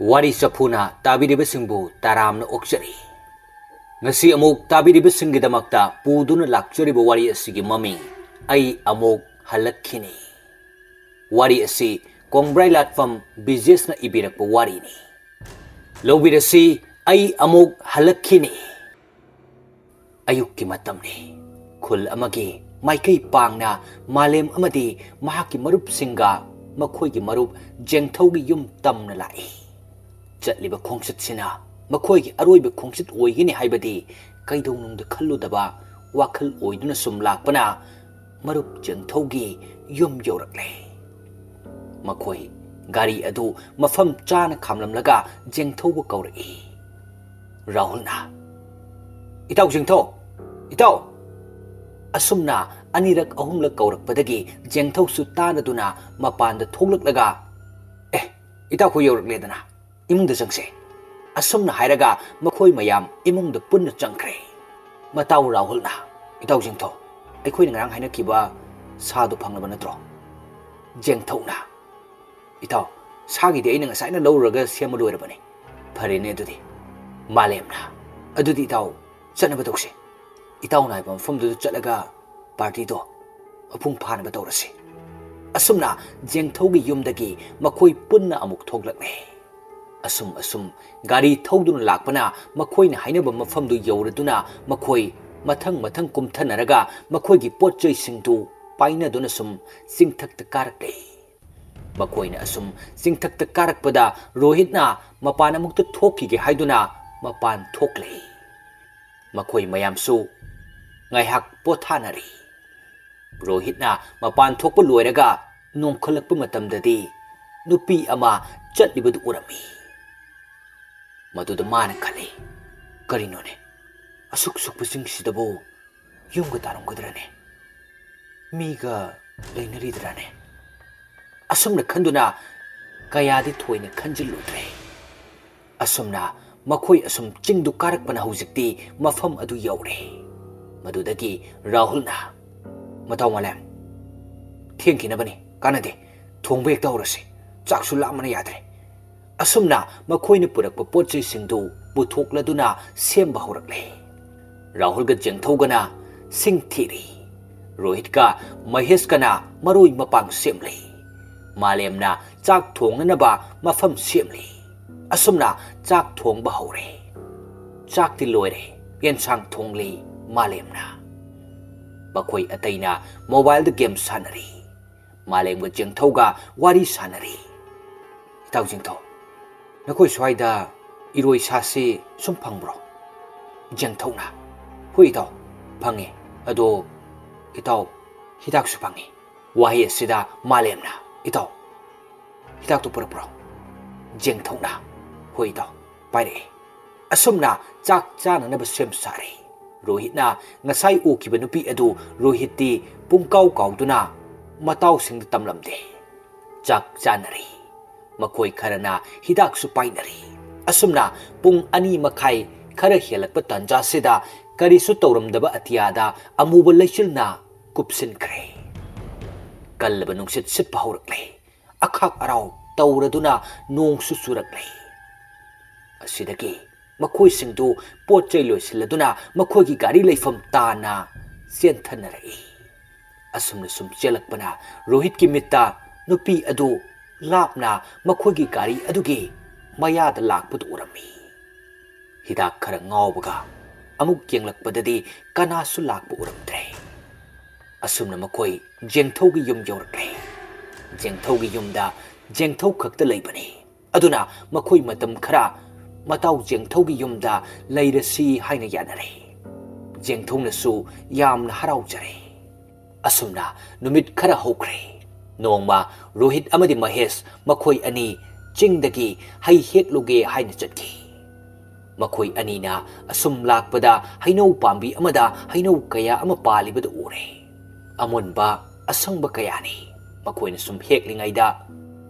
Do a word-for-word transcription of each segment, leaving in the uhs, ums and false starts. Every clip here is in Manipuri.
ꯋꯥꯔꯤ ꯆꯐꯨꯅ ꯇꯥꯕꯤꯔꯤꯕꯁꯤꯡꯕꯨ ꯇꯔꯥꯝꯅ ꯑꯣꯛꯆꯔꯤ꯫ ꯉꯁꯤ ꯑꯃꯨꯛ ꯇꯥꯕꯤꯔꯤꯕꯁꯤꯡꯒꯤꯗꯃꯛꯇ ꯄꯨꯗꯨꯅ ꯂꯥꯛꯆꯔꯤꯕ ꯋꯥꯔꯤ ꯑꯁꯤꯒꯤ ꯃꯃꯤꯡ "ꯑꯩ ꯑꯃꯨꯛ ꯍꯜꯂꯛꯈꯤꯅꯤ"꯫ ꯋꯥꯔꯤ ꯑꯁꯤ ꯀꯣꯡꯕ꯭ꯔꯥꯏ ꯂꯥꯠꯐꯝ ꯕꯤꯖꯦꯁꯅ ꯏꯕꯤꯔꯛꯄ ꯋꯥꯔꯤꯅꯤ꯫ ꯂꯧꯕꯤꯔꯁꯤ, "ꯑꯩ ꯑꯃꯨꯛ ꯍꯜꯂꯛꯈꯤꯅꯤ"꯫ ꯑꯌꯨꯛꯀꯤ ꯃꯇꯝꯅꯤ꯫ ꯈꯨꯜ ꯑꯃꯒꯤ ꯃꯥꯏꯀꯩ ꯄꯥꯡꯅ ꯃꯥꯂꯦꯝ ꯑꯃꯗꯤ ꯃꯍꯥꯛꯀꯤ ꯃꯔꯨꯞꯁꯤꯡꯒ ꯃꯈꯣꯏꯒꯤ ꯃꯔꯨꯞ ꯖꯦꯡꯊꯧꯒꯤ ꯌꯨꯝ ꯇꯝꯅ ꯂꯥꯛꯏ꯫ ꯆꯠꯂꯤꯕ ꯈꯣꯡꯆꯠꯁꯤꯅ ꯃꯈꯣꯏꯒꯤ ꯑꯔꯣꯏꯕ ꯈꯣꯡꯆꯠ ꯑꯣꯏꯒꯅꯤ ꯍꯥꯏꯕꯗꯤ ꯀꯩꯗꯧꯅꯨꯡꯗ ꯈꯜꯂꯨꯗꯕ ꯋꯥꯈꯜ ꯑꯣꯏꯗꯨꯅ ꯁꯨꯝ ꯂꯥꯛꯄꯅ ꯃꯔꯨꯞ ꯖꯦꯡꯊꯧꯒꯤ ꯌꯨꯝ ꯌꯧꯔꯛꯂꯦ꯫ ꯃꯈꯣꯏ ꯒꯥꯔꯤ ꯑꯗꯨ ꯃꯐꯝ ꯆꯥꯅ ꯈꯥꯝꯂꯝꯂꯒ ꯖꯦꯡꯊꯧꯕꯨ ꯀꯧꯔꯛꯏ꯫ ꯔꯥꯍꯨꯜꯅ, "ꯏꯇꯥꯎ ꯖꯦꯡꯊꯧ, ꯏꯇꯥꯎ!" ꯑꯁꯨꯝꯅ ꯑꯅꯤꯔꯛ ꯑꯍꯨꯝꯂꯛ ꯀꯧꯔꯛꯄꯗꯒꯤ ꯖꯦꯡꯊꯧꯁꯨ ꯇꯥꯗꯗꯨꯅ ꯃꯄꯥꯟꯗ ꯊꯣꯛꯂꯛꯂꯒ, "ꯑꯦ, ꯏꯇꯥꯎꯈꯣꯏ ꯌꯧꯔꯛꯂꯦꯗꯅ, ꯏꯃꯨꯡꯗ ꯆꯪꯁꯦ"꯫ ꯑꯁꯨꯝꯅ ꯍꯥꯏꯔꯒ ꯃꯈꯣꯏ ꯃꯌꯥꯝ ꯏꯃꯨꯡꯗ ꯄꯨꯟꯅ ꯆꯪꯈ꯭ꯔꯦ꯫ ꯃꯇꯥꯎ ꯔꯥꯍꯨꯜꯅ, "ꯏꯇꯥꯎ ꯖꯦꯡꯊꯧ, ꯑꯩꯈꯣꯏꯅ ꯉꯔꯥꯡ ꯍꯥꯏꯅꯈꯤꯕ ꯁꯥꯗꯨ ꯐꯪꯂꯕ ꯅꯠꯇ꯭ꯔꯣ?" ꯖꯦꯡꯊꯧꯅ, "ꯏꯇꯥꯎ, ꯁꯥꯒꯤꯗꯤ ꯑꯩꯅ ꯉꯁꯥꯏꯅ ꯂꯧꯔꯨꯔꯒ ꯁꯦꯝꯕ ꯂꯣꯏꯔꯕꯅꯤ"꯫ "ꯐꯔꯦꯅꯦ ꯑꯗꯨꯗꯤ"꯫ ꯃꯥꯂꯦꯝꯅ, "ꯑꯗꯨꯗꯤ ꯏꯇꯥꯎ, ꯆꯠꯅꯕ ꯇꯧꯁꯤ꯫ ꯏꯇꯥꯎꯅ ꯍꯥꯏꯕ ꯃꯐꯝꯗꯨꯗ ꯆꯠꯂꯒ ꯄꯥꯔꯇꯤꯗꯣ ꯃꯄꯨꯡ ꯐꯥꯅꯕ ꯇꯧꯔꯁꯤ"꯫ ꯑꯁꯨꯝꯅ ꯖꯦꯡꯊꯧꯒꯤ ꯌꯨꯝꯗꯒꯤ ꯃꯈꯣꯏ ꯄꯨꯟꯅ ꯑꯃꯨꯛ ꯊꯣꯛꯂꯛꯂꯦ꯫ ꯑꯁꯨꯝ ꯑꯁꯨꯝ ꯒꯥꯔꯤ ꯊꯧꯗꯨꯅ ꯂꯥꯛꯄꯅ ꯃꯈꯣꯏꯅ ꯍꯥꯏꯅꯕ ꯃꯐꯝꯗꯨ ꯌꯧꯔꯗꯨꯅ ꯃꯈꯣꯏ ꯃꯊꯪ ꯃꯊꯪ ꯀꯨꯝꯊꯅꯔꯒ ꯃꯈꯣꯏꯒꯤ ꯄꯣꯠ ꯆꯩꯁꯤꯡꯗꯨ ꯄꯥꯏꯅꯗꯨꯅ ꯁꯨꯝ ꯆꯤꯡꯊꯛꯇ ꯀꯥꯔꯛꯂꯦ꯫ ꯃꯈꯣꯏꯅ ꯑꯁꯨꯝ ꯆꯤꯡꯊꯛꯇ ꯀꯥꯔꯛꯄꯗ ꯔꯣꯍꯤꯠꯅ ꯃꯄꯥꯟ ꯑꯃꯨꯛꯇ ꯊꯣꯛꯈꯤꯒꯦ ꯍꯥꯏꯗꯨꯅ ꯃꯄꯥꯟ ꯊꯣꯛꯂꯦ꯫ ꯃꯈꯣꯏ ꯃꯌꯥꯝꯁꯨ ꯉꯥꯏꯍꯥꯛ ꯄꯣꯊꯥꯅꯔꯤ꯫ ꯔꯣꯍꯤꯠꯅ ꯃꯄꯥꯟ ꯊꯣꯛꯄ ꯂꯣꯏꯔꯒ ꯅꯣꯡꯈꯠꯂꯛꯄ ꯃꯇꯝꯗꯗꯤ ꯅꯨꯄꯤ ꯑꯃ ꯆꯠꯂꯤꯕꯗꯨ ꯎꯔꯝꯃꯤ꯫ ꯃꯗꯨꯗ ꯃꯥꯅ ꯈꯜꯂꯤ, "ꯀꯔꯤꯅꯣꯅꯦ, ꯑꯁꯨꯛ ꯁꯨꯛꯄ ꯆꯤꯡꯁꯤꯗꯕꯨ ꯌꯨꯝꯒ ꯇꯥꯔꯝꯒꯗ꯭ꯔꯅꯦ? ꯃꯤꯒ ꯂꯩꯅꯔꯤꯗ꯭ꯔꯅꯦ?" ꯑꯁꯨꯝꯅ ꯈꯟꯗꯨꯅ ꯀꯌꯥꯗꯤ ꯊꯣꯏꯅ ꯈꯟꯖꯤꯜꯂꯨꯗ꯭ꯔꯦ꯫ ꯑꯁꯨꯝꯅ ꯃꯈꯣꯏ ꯑꯁꯨꯝ ꯆꯤꯡꯗꯨ ꯀꯥꯔꯛꯄꯅ ꯍꯧꯖꯤꯛꯇꯤ ꯃꯐꯝ ꯑꯗꯨ ꯌꯧꯔꯦ꯫ ꯃꯗꯨꯗꯒꯤ ꯔꯥꯍꯨꯜꯅ, "ꯃꯇꯥꯎ ꯃꯥꯂꯦꯝ, ꯊꯦꯡꯈꯤꯅꯕꯅꯤ, ꯀꯥꯟꯅꯗꯦ, ꯊꯣꯡꯕ ꯍꯦꯛꯇ ꯍꯧꯔꯁꯤ, ꯆꯥꯛꯁꯨ ꯂꯥꯝꯕꯅ ꯌꯥꯗ꯭ꯔꯦ"꯫ ꯑꯁꯨꯝꯅ ꯃꯈꯣꯏꯅ ꯄꯨꯔꯛꯄ ꯄꯣꯠ ꯆꯩꯁꯤꯡꯗꯨ ꯄꯨꯊꯣꯛꯂꯗꯨꯅ ꯁꯦꯝꯕ ꯍꯧꯔꯛꯂꯦ꯫ ꯔꯥꯍꯨꯜꯒ ꯖꯦꯡꯊꯧꯒꯅ ꯁꯤꯡ ꯊꯤꯔꯤ꯫ ꯔꯣꯍꯤꯠꯀ ꯃꯍꯦꯁꯀꯅ ꯃꯔꯣꯏ ꯃꯄꯥꯡ ꯁꯦꯝꯂꯤ꯫ ꯃꯥꯂꯦꯝꯅ ꯆꯥꯛ ꯊꯣꯡꯅꯅꯕ ꯃꯐꯝ ꯁꯦꯝꯂꯤ꯫ ꯑꯁꯨꯝꯅ ꯆꯥꯛ ꯊꯣꯡꯕ ꯍꯧꯔꯦ꯫ ꯆꯥꯛꯇꯤ ꯂꯣꯏꯔꯦ, ꯌꯦꯟꯁꯥꯡ ꯊꯣꯡꯂꯤ ꯃꯥꯂꯦꯝꯅ꯫ ꯃꯈꯣꯏ ꯑꯇꯩꯅ ꯃꯣꯕꯥꯏꯜꯗ ꯒꯦꯝ ꯁꯥꯟꯅꯔꯤ꯫ ꯃꯥꯂꯦꯝꯒ ꯖꯦꯡꯊꯧꯒ ꯋꯥꯔꯤ ꯁꯥꯟꯅꯔꯤ꯫ "ꯏꯇꯥꯎ ꯖꯦꯡꯊꯧ, ꯅꯈꯣꯏ ꯁ꯭ꯋꯥꯏꯗ ꯏꯔꯣꯏ ꯁꯥꯁꯤ ꯁꯨꯝ ꯐꯪꯕ꯭ꯔꯣ?" ꯖꯦꯡꯊꯧꯅ, "ꯍꯣꯏ ꯏꯇꯥꯎ, ꯐꯪꯉꯤ꯫ ꯑꯗꯣ ꯏꯇꯥꯎ, ꯍꯤꯗꯥꯛꯁꯨ ꯐꯪꯉꯤ꯫" ꯋꯥꯍꯩ ꯑꯁꯤꯗ ꯃꯥꯂꯦꯝꯅ, "ꯏꯇꯥꯎ, ꯍꯤꯗꯥꯛꯇꯨ ꯄꯨꯔꯛꯄ꯭ꯔꯣ?" ꯖꯦꯡꯊꯧꯅ, "ꯍꯣꯏ ꯏꯇꯥꯎ, ꯄꯥꯏꯔꯛꯑꯦ꯫" ꯑꯁꯨꯝꯅ ꯆꯥꯛ ꯆꯥꯅꯅꯕ ꯁꯦꯝ ꯁꯥꯔꯤ꯫ ꯔꯣꯍꯤꯠꯅ ꯉꯁꯥꯏ ꯎꯈꯤꯕ ꯅꯨꯄꯤ ꯑꯗꯨ ꯔꯣꯍꯤꯠꯇꯤ ꯄꯨꯡꯀꯥꯎ ꯀꯥꯎꯗꯨꯅ ꯃꯇꯥꯎꯁꯤꯡꯗ ꯇꯝꯂꯝꯗꯦ꯫ ꯆꯥꯛ ꯆꯥꯅꯔꯤ꯫ ꯃꯈꯣꯏ ꯈꯔꯅ ꯍꯤꯗꯥꯛꯁꯨ ꯄꯥꯏꯅꯔꯤ꯫ ꯑꯁꯨꯝꯅ ꯄꯨꯡ ꯑꯅꯤ ꯃꯈꯥꯏ ꯈꯔ ꯍꯦꯜꯂꯛꯄ ꯇꯥꯟꯖꯥꯁꯤꯗ ꯀꯔꯤꯁꯨ ꯇꯧꯔꯝꯗꯕ ꯑꯇꯤꯌꯥꯗ ꯑꯃꯨꯕ ꯂꯩꯆꯤꯜꯅ ꯀꯨꯞꯁꯤꯟꯈ꯭ꯔꯦ꯫ ꯀꯜꯂꯕ ꯅꯨꯡꯁꯤꯠ ꯁꯤꯠꯄ ꯍꯧꯔꯛꯂꯦ꯫ ꯑꯈꯥꯛ ꯑꯔꯥꯎ ꯇꯧꯔꯗꯨꯅ ꯅꯣꯡꯁꯨ ꯆꯨꯔꯛꯂꯦ꯫ ꯑꯁꯤꯗꯒꯤ ꯃꯈꯣꯏꯁꯤꯡꯗꯨ ꯄꯣꯠ ꯆꯩ ꯂꯣꯏꯁꯤꯜꯂꯗꯨꯅ ꯃꯈꯣꯏꯒꯤ ꯒꯥꯔꯤ ꯂꯩꯐꯝ ꯇꯥꯟꯅ ꯆꯦꯟꯊꯅꯔꯛꯏ꯫ ꯑꯁꯨꯝꯅ ꯁꯨꯝ ꯆꯦꯜꯂꯛꯄꯅ ꯔꯣꯍꯤꯠꯀꯤ ꯃꯤꯠꯇ ꯅꯨꯄꯤ ꯑꯗꯨ ꯂꯥꯞꯅ ꯃꯈꯣꯏꯒꯤ ꯒꯥꯔꯤ ꯑꯗꯨꯒꯤ ꯃꯌꯥꯗ ꯂꯥꯛꯄꯗꯨ ꯎꯔꯝꯃꯤ꯫ ꯍꯤꯗꯥꯛ ꯈꯔ ꯉꯥꯎꯕꯒ ꯑꯃꯨꯛ ꯌꯦꯡꯂꯛꯄꯗꯗꯤ ꯀꯅꯥꯁꯨ ꯂꯥꯛꯄ ꯎꯔꯝꯗ꯭ꯔꯦ꯫ ꯑꯁꯨꯝꯅ ꯃꯈꯣꯏ ꯖꯦꯡꯊꯧꯒꯤ ꯌꯨꯝ ꯌꯧꯔꯛꯂꯦ꯫ ꯖꯦꯡꯊꯧꯒꯤ ꯌꯨꯝꯗ ꯖꯦꯡꯊꯧ ꯈꯛꯇ ꯂꯩꯕꯅꯤ꯫ ꯑꯗꯨꯅ ꯃꯈꯣꯏ ꯃꯇꯝ ꯈꯔ ꯃꯇꯥꯎ ꯖꯦꯡꯊꯧꯒꯤ ꯌꯨꯝꯗ ꯂꯩꯔꯁꯤ ꯍꯥꯏꯅ ꯌꯥꯅꯔꯦ꯫ ꯖꯦꯡꯊꯧꯅꯁꯨ ꯌꯥꯝꯅ ꯍꯔꯥꯎꯖꯔꯦ꯫ ꯑꯁꯨꯝꯅ ꯅꯨꯃꯤꯠ ꯈꯔ ꯍꯧꯈ꯭ꯔꯦ꯫ ꯅꯣꯡꯃ ꯔꯣꯍꯤꯠ ꯑꯃꯗꯤ ꯃꯍꯦꯁ ꯃꯈꯣꯏ ꯑꯅꯤ ꯆꯤꯡꯗꯒꯤ ꯍꯩ ꯍꯦꯛꯂꯨꯒꯦ ꯍꯥꯏꯅ ꯆꯠꯈꯤ꯫ ꯃꯈꯣꯏ ꯑꯅꯤꯅ ꯑꯁꯨꯝ ꯂꯥꯛꯄꯗ ꯍꯩꯅꯧ ꯄꯥꯝꯕꯤ ꯑꯃꯗ ꯍꯩꯅꯧ ꯀꯌꯥ ꯑꯃ ꯄꯥꯜꯂꯤꯕꯗꯨ ꯎꯔꯦ꯫ ꯑꯃꯨꯟꯕ ꯑꯁꯪꯕ ꯀꯌꯥꯅꯤ꯫ ꯃꯈꯣꯏꯅ ꯁꯨꯝ ꯍꯦꯛꯂꯤꯉꯩꯗ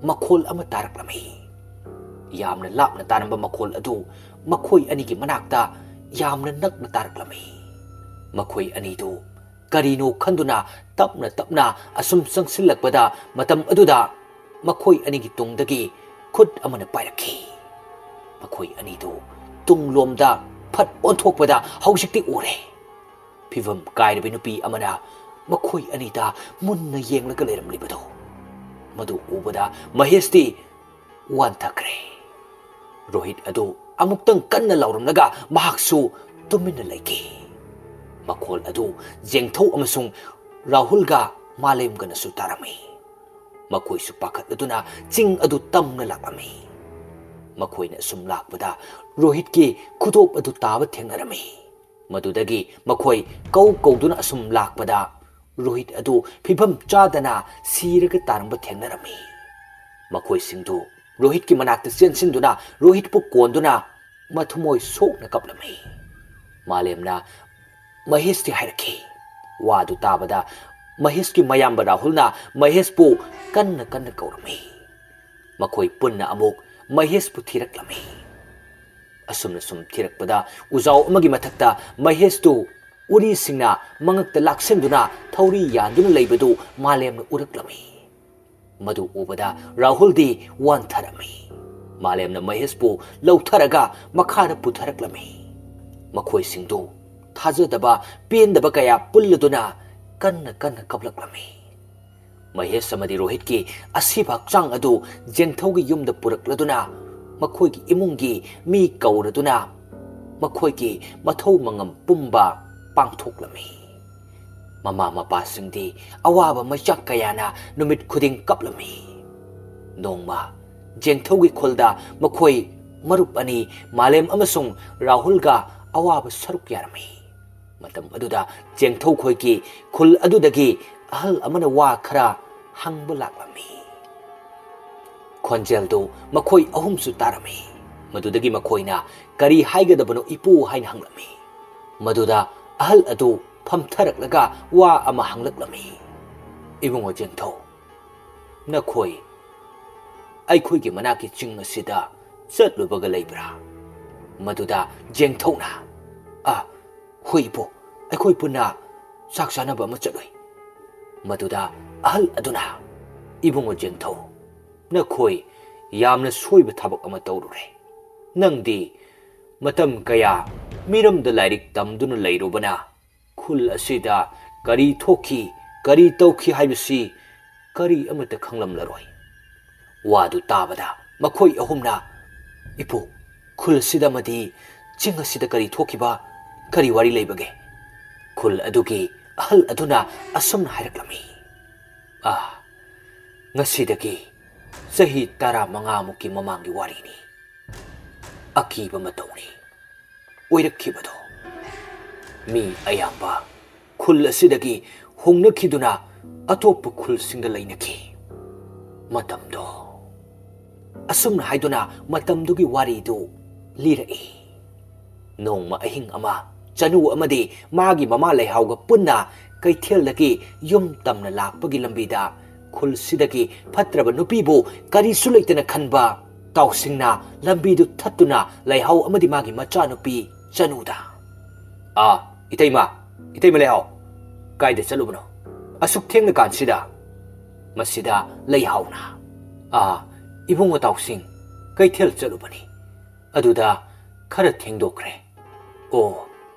ꯃꯈꯣꯜ ꯑꯃ ꯇꯥꯔꯛꯂꯝꯃꯤ꯫ ꯌꯥꯝꯅ ꯂꯥꯞꯅ ꯇꯥꯔꯝꯕ ꯃꯈꯣꯜ ꯑꯗꯨ ꯃꯈꯣꯏ ꯑꯅꯤꯒꯤ ꯃꯅꯥꯛꯇ ꯌꯥꯝꯅ ꯅꯛꯅ ꯇꯥꯔꯛꯂꯝꯃꯤ꯫ ꯃꯈꯣꯏ ꯑꯅꯤꯗꯨ ꯀꯔꯤꯅꯣ ꯈꯟꯗꯨꯅ ꯇꯞꯅ ꯇꯞꯅ ꯑꯁꯨꯝ ꯆꯪꯁꯤꯜꯂꯛꯄꯗ, ꯃꯇꯝ ꯑꯗꯨꯗ ꯃꯈꯣꯏ ꯑꯅꯤꯒꯤ ꯇꯨꯡꯗꯒꯤ ꯈꯨꯠ ꯑꯃꯅ ꯄꯥꯏꯔꯛꯈꯤ꯫ ꯃꯈꯣꯏ ꯑꯅꯤꯗꯨ ꯇꯨꯡꯂꯣꯝꯗ ꯐꯠ ꯑꯣꯟꯊꯣꯛꯄꯗ ꯍꯧꯖꯤꯛꯇꯤ ꯎꯔꯦ꯫ ꯐꯤꯕꯝ ꯀꯥꯏꯔꯕꯤ ꯅꯨꯄꯤ ꯑꯃꯅ ꯃꯈꯣꯏ ꯑꯅꯤꯗ ꯃꯨꯟꯅ ꯌꯦꯡꯂꯒ ꯂꯩꯔꯝꯂꯤꯕꯗꯨ꯫ ꯃꯗꯨ ꯎꯕꯗ ꯃꯍꯦꯁꯇꯤ ꯋꯥꯟꯊꯈ꯭ꯔꯦ꯫ ꯔꯣꯍꯤꯠ ꯑꯗꯨ ꯑꯃꯨꯛꯇꯪ ꯀꯟꯅ ꯂꯥꯎꯔꯝꯂꯒ ꯃꯍꯥꯛꯁꯨ ꯇꯨꯃꯤꯟꯅ ꯂꯩꯈꯤ꯫ ꯃꯈꯣꯜ ꯑꯗꯨ ꯖꯦꯡꯊꯧ ꯑꯃꯁꯨꯡ ꯔꯥꯍꯨꯜꯒ ꯃꯥꯂꯦꯝꯒꯅꯁꯨ ꯇꯥꯔꯝꯃꯤ꯫ ꯃꯈꯣꯏꯁꯨ ꯄꯥꯈꯠꯂꯗꯨꯅ ꯆꯤꯡ ꯑꯗꯨ ꯇꯝꯅ ꯂꯥꯛꯂꯝꯃꯤ꯫ ꯃꯈꯣꯏꯅ ꯑꯁꯨꯝ ꯂꯥꯛꯄꯗ ꯔꯣꯍꯤꯠꯀꯤ ꯈꯨꯗꯣꯞ ꯑꯗꯨ ꯇꯥꯕ ꯊꯦꯡꯅꯔꯝꯃꯤ꯫ ꯃꯗꯨꯗꯒꯤ ꯃꯈꯣꯏ ꯀꯧ ꯀꯧꯗꯨꯅ ꯑꯁꯨꯝ ꯂꯥꯛꯄꯗ ꯔꯣꯍꯤꯠ ꯑꯗꯨ ꯐꯤꯕꯝ ꯆꯥꯗꯅ ꯁꯤꯔꯒ ꯇꯥꯔꯝꯕ ꯊꯦꯡꯅꯔꯝꯃꯤ꯫ ꯃꯈꯣꯏꯁꯤꯡꯗꯨ ꯔꯣꯍꯤꯠꯀꯤ ꯃꯅꯥꯛꯇ ꯆꯦꯟꯁꯤꯟꯗꯨꯅ ꯔꯣꯍꯤꯠꯄꯨ ꯀꯣꯟꯗꯨꯅ ꯃꯊꯃꯣꯏ ꯁꯣꯛꯅ ꯀꯞꯂꯝꯃꯤ꯫ ꯃꯥꯂꯦꯝꯅ ꯃꯍꯦꯁꯇꯤ ꯍꯥꯏꯔꯛꯈꯤ꯫ ꯋꯥꯗꯨ ꯇꯥꯕꯗ ꯃꯍꯦꯁꯀꯤ ꯃꯌꯥꯝꯕ ꯔꯥꯍꯨꯜꯅ ꯃꯍꯦꯁꯄꯨ ꯀꯟꯅ ꯀꯟꯅ ꯀꯧꯔꯝꯃꯤ꯫ ꯃꯈꯣꯏ ꯄꯨꯟꯅ ꯑꯃꯨꯛ ꯃꯍꯦꯁꯄꯨ ꯊꯤꯔꯛꯂꯝꯃꯤ꯫ ꯑꯁꯨꯝꯅ ꯁꯨꯝ ꯊꯤꯔꯛꯄꯗ ꯎꯖꯥꯎ ꯑꯃꯒꯤ ꯃꯊꯛꯇ ꯃꯍꯦꯁꯇꯨ ꯎꯔꯤꯁꯤꯡꯅ ꯃꯉꯛꯇ ꯂꯥꯛꯁꯤꯟꯗꯨꯅ ꯊꯧꯔꯤ ꯌꯥꯟꯗꯨꯅ ꯂꯩꯕꯗꯨ ꯃꯥꯂꯦꯝꯅ ꯎꯔꯛꯂꯝꯃꯤ꯫ ꯃꯗꯨ ꯎꯕꯗ ꯔꯥꯍꯨꯜꯗꯤ ꯋꯥꯟꯊꯔꯝꯃꯤ꯫ ꯃꯥꯂꯦꯝꯅ ꯃꯍꯦꯁꯄꯨ ꯂꯧꯊꯔꯒ ꯃꯈꯥꯗ ꯄꯨꯊꯔꯛꯂꯝꯃꯤ꯫ ꯃꯈꯣꯏꯁꯤꯡꯗꯨ ꯊꯥꯖꯗꯕ ꯄꯦꯟꯗꯕ ꯀꯌꯥ ꯄꯨꯜꯂꯗꯨꯅ ꯀꯟꯅ ꯀꯟꯅ ꯀꯞꯂꯛꯂꯝꯃꯤ꯫ ꯃꯍꯦꯁ ꯑꯃꯗꯤ ꯔꯣꯍꯤꯠꯀꯤ ꯑꯁꯤꯕ ꯍꯛꯆꯥꯡ ꯑꯗꯨ ꯖꯦꯡꯊꯧꯒꯤ ꯌꯨꯝꯗ ꯄꯨꯔꯛꯂꯗꯨꯅ ꯃꯈꯣꯏꯒꯤ ꯏꯃꯨꯡꯒꯤ ꯃꯤ ꯀꯧꯔꯗꯨꯅ ꯃꯈꯣꯏꯒꯤ ꯃꯊꯧ ꯃꯉꯝ ꯄꯨꯝꯕ ꯄꯥꯡꯊꯣꯛꯂꯝꯃꯤ꯫ ꯃꯃꯥ ꯃꯄꯥꯁꯤꯡꯗꯤ ꯑꯋꯥꯕ ꯃꯩꯆꯥꯛ ꯀꯌꯥꯅ ꯅꯨꯃꯤꯠ ꯈꯨꯗꯤꯡ ꯀꯞꯂꯝꯃꯤ꯫ ꯅꯣꯡꯃ ꯖꯦꯡꯊꯧꯒꯤ ꯈꯨꯜꯗ ꯃꯈꯣꯏ ꯃꯔꯨꯞ ꯑꯅꯤ ꯃꯥꯂꯦꯝ ꯑꯃꯁꯨꯡ ꯔꯥꯍꯨꯜꯒ ꯑꯋꯥꯕ ꯁꯔꯨꯛ ꯌꯥꯔꯝꯃꯤ꯫ ꯃꯇꯝ ꯑꯗꯨꯗ ꯖꯦꯡꯊꯧ ꯈꯣꯏꯒꯤ ꯈꯨꯜ ꯑꯗꯨꯗꯒꯤ ꯑꯍꯜ ꯑꯃꯅ ꯋꯥ ꯈꯔ ꯍꯪꯕ ꯂꯥꯛꯂꯝꯃꯤ꯫ ꯈꯣꯟꯖꯦꯜꯗꯨ ꯃꯈꯣꯏ ꯑꯍꯨꯝꯁꯨ ꯇꯥꯔꯝꯃꯤ꯫ ꯃꯗꯨꯗꯒꯤ ꯃꯈꯣꯏꯅ "ꯀꯔꯤ ꯍꯥꯏꯒꯗꯕꯅꯣ ꯏꯄꯨ?" ꯍꯥꯏꯅ ꯍꯪꯂꯝꯃꯤ꯫ ꯃꯗꯨꯗ ꯑꯍꯜ ꯑꯗꯨ ꯐꯝꯊꯔꯛꯂꯒ ꯋꯥ ꯑꯃ ꯍꯪꯂꯛꯂꯝꯃꯤ꯫ "ꯏꯕꯨꯡꯉꯣ ꯖꯦꯡꯊꯧ, ꯅꯈꯣꯏ ꯑꯩꯈꯣꯏꯒꯤ ꯃꯅꯥꯛꯀꯤ ꯆꯤꯡ ꯑꯁꯤꯗ ꯆꯠꯂꯨꯕꯒ ꯂꯩꯕ꯭ꯔꯥ?" ꯃꯗꯨꯗ ꯖꯦꯡꯊꯧꯅ, "ꯑ, ꯍꯣꯏ ꯏꯄꯨ, ꯑꯩꯈꯣꯏ ꯄꯨꯟꯅ ꯆꯥꯛ ꯆꯥꯅꯕ ꯑꯃ ꯆꯠꯂꯨꯏ꯫" ꯃꯗꯨꯗ ꯑꯍꯜ ꯑꯗꯨꯅ, "ꯏꯕꯨꯡꯉꯣ ꯖꯦꯡꯊꯧ, ꯅꯈꯣꯏ ꯌꯥꯝꯅ ꯁꯣꯏꯕ ꯊꯕꯛ ꯑꯃ ꯇꯧꯔꯨꯔꯦ꯫ ꯅꯪꯗꯤ ꯃꯇꯝ ꯀꯌꯥ ꯃꯤꯔꯝꯗ ꯂꯥꯏꯔꯤꯛ ꯇꯝꯗꯨꯅ ꯂꯩꯔꯨꯕꯅ ꯈꯨꯜ ꯑꯁꯤꯗ ꯀꯔꯤ ꯊꯣꯛꯈꯤ, ꯀꯔꯤ ꯇꯧꯈꯤ ꯍꯥꯏꯕꯁꯤ ꯀꯔꯤ ꯑꯃꯠꯇ ꯈꯪꯂꯝꯂꯔꯣꯏ꯫ ꯋꯥꯗꯨ ꯇꯥꯕꯗ ꯃꯈꯣꯏ ꯑꯍꯨꯝꯅ, "ꯏꯄꯨ, ꯈꯨꯜ ꯑꯁꯤꯗ ꯑꯃꯗꯤ ꯆꯤꯡ ꯑꯁꯤꯗ ꯀꯔꯤ ꯊꯣꯛꯈꯤꯕ, ꯀꯔꯤ ꯋꯥꯔꯤ ꯂꯩꯕꯒꯦ?" ꯈꯨꯜ ꯑꯗꯨꯒꯤ ꯑꯍꯜ ꯑꯗꯨꯅ ꯑꯁꯨꯝꯅ ꯍꯥꯏꯔꯛꯂꯝꯃꯤ, "ꯑꯥ, ꯉꯁꯤꯗꯒꯤ ꯆꯍꯤ ꯇꯔꯥꯃꯉꯥꯃꯨꯛꯀꯤ ꯃꯃꯥꯡꯒꯤ ꯋꯥꯔꯤꯅꯤ꯫ ꯑꯀꯤꯕ ꯃꯇꯧꯅꯤ ꯑꯣꯏꯔꯛꯈꯤꯕꯗꯣ꯫ ꯃꯤ ꯑꯌꯥꯝꯕ ꯈꯨꯜ ꯑꯁꯤꯗꯒꯤ ꯍꯣꯡꯅꯈꯤꯗꯨꯅ ꯑꯇꯣꯞꯄ ꯈꯨꯜꯁꯤꯡꯗ ꯂꯩꯅꯈꯤ꯫ ꯃꯇꯝꯗꯣ," ꯑꯁꯨꯝꯅ ꯍꯥꯏꯗꯨꯅ ꯃꯇꯝꯗꯨꯒꯤ ꯋꯥꯔꯤꯗꯨ ꯂꯤꯔꯛꯏ꯫ ꯅꯣꯡꯃ ꯑꯍꯤꯡ ꯑꯃ ꯆꯅꯨ ꯑꯃꯗꯤ ꯃꯥꯒꯤ ꯃꯃꯥ ꯂꯩꯍꯥꯎꯒ ꯄꯨꯟꯅ ꯀꯩꯊꯦꯜꯗꯒꯤ ꯌꯨꯝ ꯇꯝꯅ ꯂꯥꯛꯄꯒꯤ ꯂꯝꯕꯤꯗ ꯈꯨꯜꯁꯤꯗꯒꯤ ꯐꯠꯇ꯭ꯔꯕ ꯅꯨꯄꯤꯕꯨ ꯀꯔꯤꯁꯨ ꯂꯩꯇꯅ ꯈꯟꯕ ꯇꯥꯎꯁꯤꯡꯅ ꯂꯝꯕꯤꯗꯨ ꯊꯠꯇꯨꯅ ꯂꯩꯍꯥꯎ ꯑꯃꯗꯤ ꯃꯥꯒꯤ ꯃꯆꯥꯅꯨꯄꯤ ꯆꯅꯨꯗ, "ꯑꯥ, ꯏꯇꯩꯃ, ꯏꯇꯩꯃ ꯂꯩꯍꯥꯎ, ꯀꯥꯏꯗ ꯆꯠꯂꯨꯕꯅꯣ? ꯑꯁꯨꯛ ꯊꯦꯡꯅ ꯀꯥꯟꯁꯤꯗ?" ꯃꯁꯤꯗ ꯂꯩꯍꯥꯎꯅ, "ꯑꯥ, ꯏꯕꯨꯡꯉꯣ ꯇꯥꯎꯁꯤꯡ ꯀꯩꯊꯦꯜ ꯆꯠꯂꯨꯕꯅꯤ꯫ ꯑꯗꯨꯗ ꯈꯔ ꯊꯦꯡꯗꯣꯛꯈ꯭ꯔꯦ꯫ ꯑꯣ,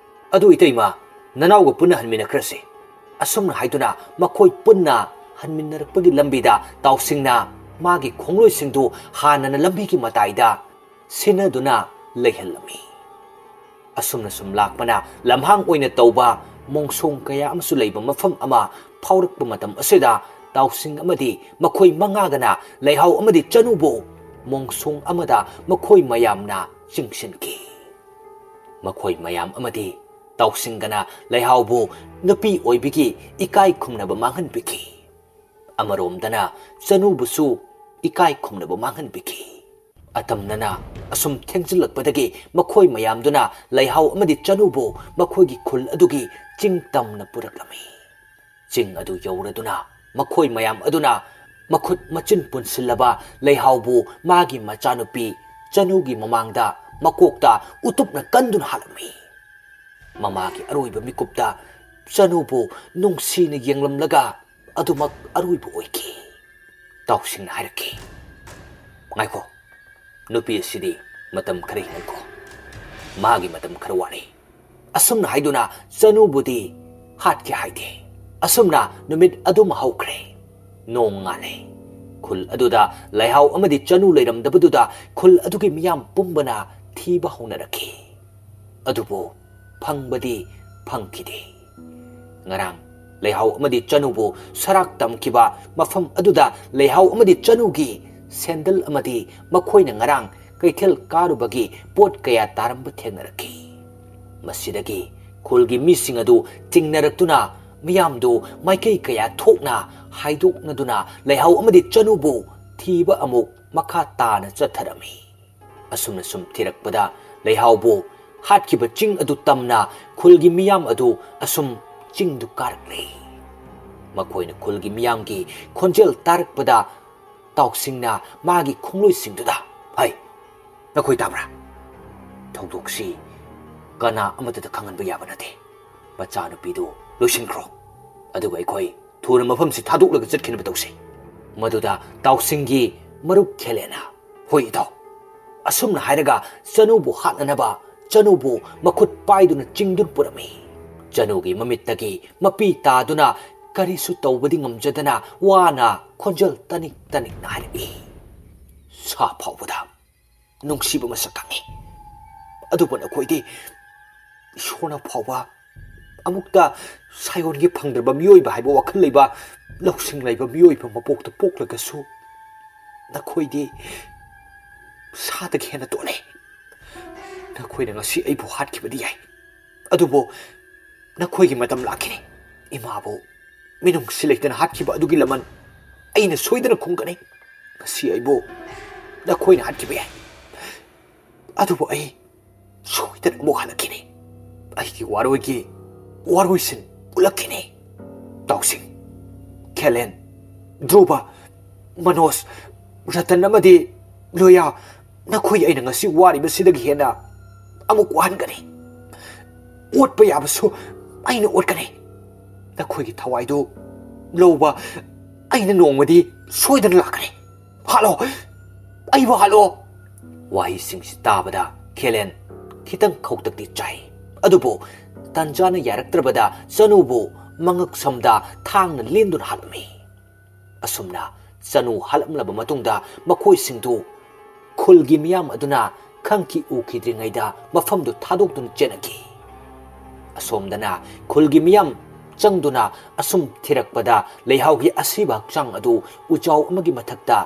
ꯑꯗꯨ ꯏꯇꯩꯃ, ꯅꯅꯥꯎꯒ ꯄꯨꯟꯅ ꯍꯟꯃꯤꯟꯅꯈ꯭ꯔꯁꯤ꯫" ꯑꯁꯨꯝꯅ ꯍꯥꯏꯗꯨꯅ ꯃꯈꯣꯏ ꯄꯨꯟꯅ ꯍꯟꯃꯤꯟꯅꯔꯛꯄꯒꯤ ꯂꯝꯕꯤꯗ ꯇꯥꯎꯁꯤꯡꯅ ꯃꯥꯒꯤ ꯈꯣꯡꯂꯣꯏꯁꯤꯡꯗꯨ ꯍꯥꯟꯅꯅ ꯂꯝꯕꯤꯒꯤ ꯃꯇꯥꯏꯗ ꯁꯤꯟꯅꯗꯨꯅ ꯂꯩꯍꯜꯂꯝꯃꯤ꯫ ꯑꯁꯨꯝꯅ ꯁꯨꯝ ꯂꯥꯛꯄꯅ ꯂꯝꯍꯥꯡ ꯑꯣꯏꯅ ꯇꯧꯕ ꯃꯣꯡꯁꯣꯡ ꯀꯌꯥ ꯑꯃꯁꯨ ꯂꯩꯕ ꯃꯐꯝ ꯑꯃ ꯐꯥꯎꯔꯛꯄ ꯃꯇꯝ ꯑꯁꯤꯗ ꯇꯥꯎꯁꯤꯡ ꯑꯃꯗꯤ ꯃꯈꯣꯏ ꯃꯉꯥꯒꯅ ꯂꯩꯍꯥꯎ ꯑꯃꯗꯤ ꯆꯅꯨꯕꯨ ꯃꯣꯡꯁꯣꯡ ꯑꯃꯗ ꯃꯈꯣꯏ ꯃꯌꯥꯝꯅ ꯆꯤꯡꯁꯤꯟꯈꯤ꯫ ꯃꯈꯣꯏ ꯃꯌꯥꯝ ꯑꯃꯗꯤ ꯇꯥꯎꯁꯤꯡꯒꯅ ꯂꯩꯍꯥꯎꯕꯨ ꯅꯨꯄꯤ ꯑꯣꯏꯕꯒꯤ ꯏꯀꯥꯏ ꯈꯨꯝꯅꯕ ꯃꯥꯡꯍꯟꯕꯤꯈꯤ꯫ ꯑꯃꯔꯣꯝꯗꯅ ꯆꯅꯨꯕꯨꯁꯨ ꯏꯀꯥꯏ ꯈꯨꯝꯅꯕ ꯃꯥꯡꯍꯟꯕꯤꯈꯤ꯫ ꯑꯇꯝꯅꯅ ꯑꯁꯨꯝ ꯊꯦꯡꯖꯤꯜꯂꯛꯄꯗꯒꯤ ꯃꯈꯣꯏ ꯃꯌꯥꯝꯗꯨꯅ ꯂꯩꯍꯥꯎ ꯑꯃꯗꯤ ꯆꯅꯨꯕꯨ ꯃꯈꯣꯏꯒꯤ ꯈꯨꯜ ꯑꯗꯨꯒꯤ ꯆꯤꯡ ꯇꯝꯅ ꯄꯨꯔꯛꯂꯝꯃꯤ꯫ ꯆꯤꯡ ꯑꯗꯨ ꯌꯧꯔꯗꯨꯅ ꯃꯈꯣꯏ ꯃꯌꯥꯝ ꯑꯗꯨꯅ ꯃꯈꯨꯠ ꯃꯆꯤꯟ ꯄꯨꯟꯁꯤꯜꯂꯕ ꯂꯩꯍꯥꯎꯕꯨ ꯃꯥꯒꯤ ꯃꯆꯥꯅꯨꯄꯤ ꯆꯅꯨꯒꯤ ꯃꯃꯥꯡꯗ ꯃꯀꯣꯛꯇ ꯎꯇꯨꯞꯅ ꯀꯟꯗꯨꯅ ꯍꯥꯠꯂꯝꯃꯤ꯫ ꯃꯃꯥꯒꯤ ꯑꯔꯣꯏꯕ ꯃꯤꯀꯨꯞꯇ ꯆꯅꯨꯕꯨ ꯅꯨꯡꯁꯤꯅ ꯌꯦꯡꯂꯝꯂꯒ ꯑꯗꯨꯃꯛ ꯑꯔꯣꯏꯕ ꯑꯣꯏꯈꯤ꯫ ꯇꯥꯎꯁꯤꯡꯅ ꯍꯥꯏꯔꯛꯈꯤ, "ꯉꯥꯏꯈꯣ, ꯅꯨꯄꯤ ꯑꯁꯤꯗꯤ ꯃꯇꯝ ꯈꯔ ꯍꯤꯡꯍꯟꯈꯣ꯫ ꯃꯥꯒꯤ ꯃꯇꯝ ꯈꯔ ꯋꯥꯠꯂꯤ"꯫ ꯑꯁꯨꯝꯅ ꯍꯥꯏꯗꯨꯅ ꯆꯅꯨꯕꯨꯗꯤ ꯍꯥꯠꯀꯦ ꯍꯥꯏꯗꯦ꯫ ꯑꯁꯨꯝꯅ ꯅꯨꯃꯤꯠ ꯑꯗꯨꯃ ꯍꯧꯈ꯭ꯔꯦ꯫ ꯅꯣꯡ ꯉꯥꯜꯂꯦ꯫ ꯈꯨꯜ ꯑꯗꯨꯗ ꯂꯩꯍꯥꯎ ꯑꯃꯗꯤ ꯆꯅꯨ ꯂꯩꯔꯝꯗꯕꯗꯨꯗ ꯈꯨꯜ ꯑꯗꯨꯒꯤ ꯃꯤꯌꯥꯝ ꯄꯨꯝꯕꯅ ꯊꯤꯕ ꯍꯧꯅꯔꯛꯈꯤ꯫ ꯑꯗꯨꯕꯨ ꯐꯪꯕꯗꯤ ꯐꯪꯈꯤꯗꯦ꯫ ꯉꯔꯥꯡ ꯂꯩꯍꯥꯎ ꯑꯃꯗꯤ ꯆꯅꯨꯕꯨ ꯁꯔꯥꯛ ꯇꯝꯈꯤꯕ ꯃꯐꯝ ꯑꯗꯨꯗ ꯂꯩꯍꯥꯎ ꯑꯃꯗꯤ ꯆꯅꯨꯒꯤ ꯁꯦꯟꯗꯜ ꯑꯃꯗꯤ ꯃꯈꯣꯏꯅ ꯉꯔꯥꯡ ꯀꯩꯊꯦꯜ ꯀꯥꯔꯨꯕꯒꯤ ꯄꯣꯠ ꯀꯌꯥ ꯇꯥꯔꯝꯕ ꯊꯦꯡꯅꯔꯛꯈꯤ꯫ ꯃꯁꯤꯗꯒꯤ ꯈꯨꯜꯒꯤ ꯃꯤꯁꯤꯡ ꯑꯗꯨ ꯆꯤꯡꯅꯔꯛꯇꯨꯅ ꯃꯤꯌꯥꯝꯗꯨ ꯃꯥꯏꯀꯩ ꯀꯌꯥ ꯊꯣꯛꯅ ꯍꯥꯏꯗꯣꯛꯅꯗꯨꯅ ꯂꯩꯍꯥꯎ ꯑꯃꯗꯤ ꯆꯅꯨꯕꯨ ꯊꯤꯕ ꯑꯃꯨꯛ ꯃꯈꯥ ꯇꯥꯅ ꯆꯠꯊꯔꯝꯃꯤ꯫ ꯑꯁꯨꯝꯅ ꯁꯨꯝ ꯊꯤꯔꯛꯄꯗ ꯂꯩꯍꯥꯎꯕꯨ ꯍꯥꯠꯈꯤꯕ ꯆꯤꯡ ꯑꯗꯨ ꯇꯝꯅ ꯈꯨꯜꯒꯤ ꯃꯤꯌꯥꯝ ꯑꯗꯨ ꯑꯁꯨꯝ ꯆꯤꯡꯗꯨ ꯀꯥꯔꯛꯂꯦ꯫ ꯃꯈꯣꯏꯅ ꯈꯨꯜꯒꯤ ꯃꯤꯌꯥꯝꯒꯤ ꯈꯣꯟꯖꯦꯜ ꯇꯥꯔꯛꯄꯗ ꯇꯥꯎꯁꯤꯡꯅ ꯃꯥꯒꯤ ꯈꯣꯡꯂꯣꯏꯁꯤꯡꯗꯨꯗ, "ꯍꯩ, ꯅꯈꯣꯏ ꯇꯥꯕ꯭ꯔꯥ? ꯊꯧꯗꯣꯛꯁꯤ ꯀꯅꯥ ꯑꯃꯠꯇꯗ ꯈꯪꯍꯟꯕ ꯌꯥꯕ ꯅꯠꯇꯦ꯫ ꯃꯆꯥꯅꯨꯄꯤꯗꯨ ꯂꯣꯏꯁꯤꯟꯈ꯭ꯔꯣ꯫ ꯑꯗꯨꯒ ꯑꯩꯈꯣꯏ ꯊꯨꯅ ꯃꯐꯝꯁꯤ ꯊꯥꯗꯣꯛꯂꯒ ꯆꯠꯈꯤꯅꯕ ꯇꯧꯁꯤ"꯫ ꯃꯗꯨꯗ ꯇꯥꯎꯁꯤꯡꯒꯤ ꯃꯔꯨꯞ ꯈꯦꯂꯦꯅ, "ꯍꯣꯏ ꯏꯇꯥꯎ"꯫ ꯑꯁꯨꯝꯅ ꯍꯥꯏꯔꯒ ꯆꯅꯨꯕꯨ ꯍꯥꯠꯅꯅꯕ ꯆꯅꯨꯕꯨ ꯃꯈꯨꯠ ꯄꯥꯏꯗꯨꯅ ꯆꯤꯡꯗꯨꯅ ꯄꯨꯔꯝꯃꯤ꯫ ꯆꯅꯨꯒꯤ ꯃꯃꯤꯠꯇꯒꯤ ꯃꯄꯤ ꯇꯥꯗꯨꯅ ꯀꯔꯤꯁꯨ ꯇꯧꯕꯗꯤ ꯉꯝꯖꯗꯅ ꯋꯥꯅ ꯈꯣꯟꯖꯦꯜ ꯇꯅꯤꯛ ꯇꯅꯤꯛꯅ ꯍꯥꯏꯔꯛꯏ, "ꯁꯥ ꯐꯥꯎꯕꯗ ꯅꯨꯡꯁꯤꯕ ꯃꯁꯛ ꯈꯪꯉꯤ, ꯑꯗꯨꯕꯨ ꯅꯈꯣꯏꯗꯤ ꯏꯁꯣꯔꯅ ꯐꯥꯎꯕ ꯑꯃꯨꯛꯇ ꯁꯥꯏꯑꯣꯟꯒꯤ ꯐꯪꯗ꯭ꯔꯕ ꯃꯤꯑꯣꯏꯕ ꯍꯥꯏꯕ ꯋꯥꯈꯜ ꯂꯩꯕ, ꯂꯧꯁꯤꯡ ꯂꯩꯕ ꯃꯤꯑꯣꯏꯕ ꯃꯄꯣꯛꯇ ꯄꯣꯛꯂꯒꯁꯨ ꯅꯈꯣꯏꯗꯤ ꯁꯥꯗꯒꯤ ꯍꯦꯟꯅ ꯇꯣꯜꯂꯤ꯫ ꯅꯈꯣꯏꯅ ꯉꯁꯤ ꯑꯩꯕꯨ ꯍꯥꯠꯈꯤꯕꯗꯤ ꯌꯥꯏ, ꯑꯗꯨꯕꯨ ꯅꯈꯣꯏꯒꯤ ꯃꯇꯝ ꯂꯥꯛꯈꯤꯅꯤ꯫ ꯏꯃꯥꯕꯨ ꯃꯤꯅꯨꯡꯁꯤ ꯂꯩꯇꯅ ꯍꯥꯠꯈꯤꯕ ꯑꯗꯨꯒꯤ ꯂꯃꯟ ꯑꯩꯅ ꯁꯣꯏꯗꯅ ꯈꯨꯝꯒꯅꯤ꯫ ꯉꯁꯤ ꯑꯩꯕꯨ ꯅꯈꯣꯏꯅ ꯍꯥꯠꯈꯤꯕ ꯌꯥꯏ, ꯑꯗꯨꯕꯨ ꯑꯩ ꯁꯣꯏꯗꯅ ꯑꯃꯨꯛ ꯍꯜꯂꯛꯈꯤꯅꯤ꯫ ꯑꯩꯒꯤ ꯋꯥꯔꯣꯏꯒꯤ ꯋꯥꯔꯣꯏꯁꯤꯟ ꯎꯠꯂꯛꯈꯤꯅꯤ"꯫ ꯇꯥꯎꯁꯤꯡ, ꯈꯦꯂꯦꯟ, ꯙ꯭ꯔꯨꯕ, ꯃꯅꯣꯖ, ꯔꯇꯟ ꯑꯃꯗꯤ ꯂꯣꯌꯥ, ꯅꯈꯣꯏ ꯑꯩꯅ ꯉꯁꯤ ꯋꯥꯔꯤꯕꯁꯤꯗꯒꯤ ꯍꯦꯟꯅ ꯑꯃꯨꯛ ꯋꯥꯍꯟꯒꯅꯤ꯫ ꯑꯣꯠꯄ ꯌꯥꯕꯁꯨ ꯑꯩꯅ ꯑꯣꯠꯀꯅꯤ꯫ ꯅꯈꯣꯏꯒꯤ ꯊꯋꯥꯏꯗꯨ ꯂꯧꯕ ꯑꯩꯅ ꯅꯣꯡꯃꯗꯤ ꯁꯣꯏꯗꯅ ꯂꯥꯛꯀꯅꯤ꯫ ꯍꯥꯠꯂꯣ! ꯑꯩꯕꯨ ꯍꯥꯠꯂꯣ!" ꯋꯥꯍꯩꯁꯤꯡꯁꯤ ꯇꯥꯕꯗ ꯈꯦꯂꯦꯟ ꯈꯤꯇꯪ ꯈꯧꯇꯛꯇꯤ ꯆꯥꯏ꯫ ꯑꯗꯨꯕꯨ ꯇꯟꯖꯥꯅ ꯌꯥꯔꯛꯇ꯭ꯔꯕꯗ ꯆꯅꯨꯕꯨ ꯃꯉꯛ ꯁꯝꯗ ꯊꯥꯡꯅ ꯂꯦꯟꯗꯨꯅ ꯍꯥꯠꯂꯝꯃꯤ꯫ ꯑꯁꯨꯝꯅ ꯆꯅꯨ ꯍꯥꯠꯂꯝꯂꯕ ꯃꯇꯨꯡꯗ ꯃꯈꯣꯏꯁꯤꯡꯗꯨ ꯈꯨꯜꯒꯤ ꯃꯤꯌꯥꯝ ꯑꯗꯨꯅ ꯈꯪꯈꯤ ꯎꯈꯤꯗ꯭ꯔꯤꯉꯩꯗ ꯃꯐꯝꯗꯨ ꯊꯥꯗꯣꯛꯇꯨꯅ ꯆꯦꯟꯅꯈꯤ꯫ ꯑꯁꯣꯝꯗꯅ ꯈꯨꯜꯒꯤ ꯃꯤꯌꯥꯝ ꯆꯪꯗꯨꯅ ꯑꯁꯨꯝ ꯊꯤꯔꯛꯄꯗ ꯂꯩꯍꯥꯎꯒꯤ ꯑꯁꯤꯕ ꯍꯛꯆꯥꯡ ꯑꯗꯨ ꯎꯖꯥꯎ ꯑꯃꯒꯤ ꯃꯊꯛꯇ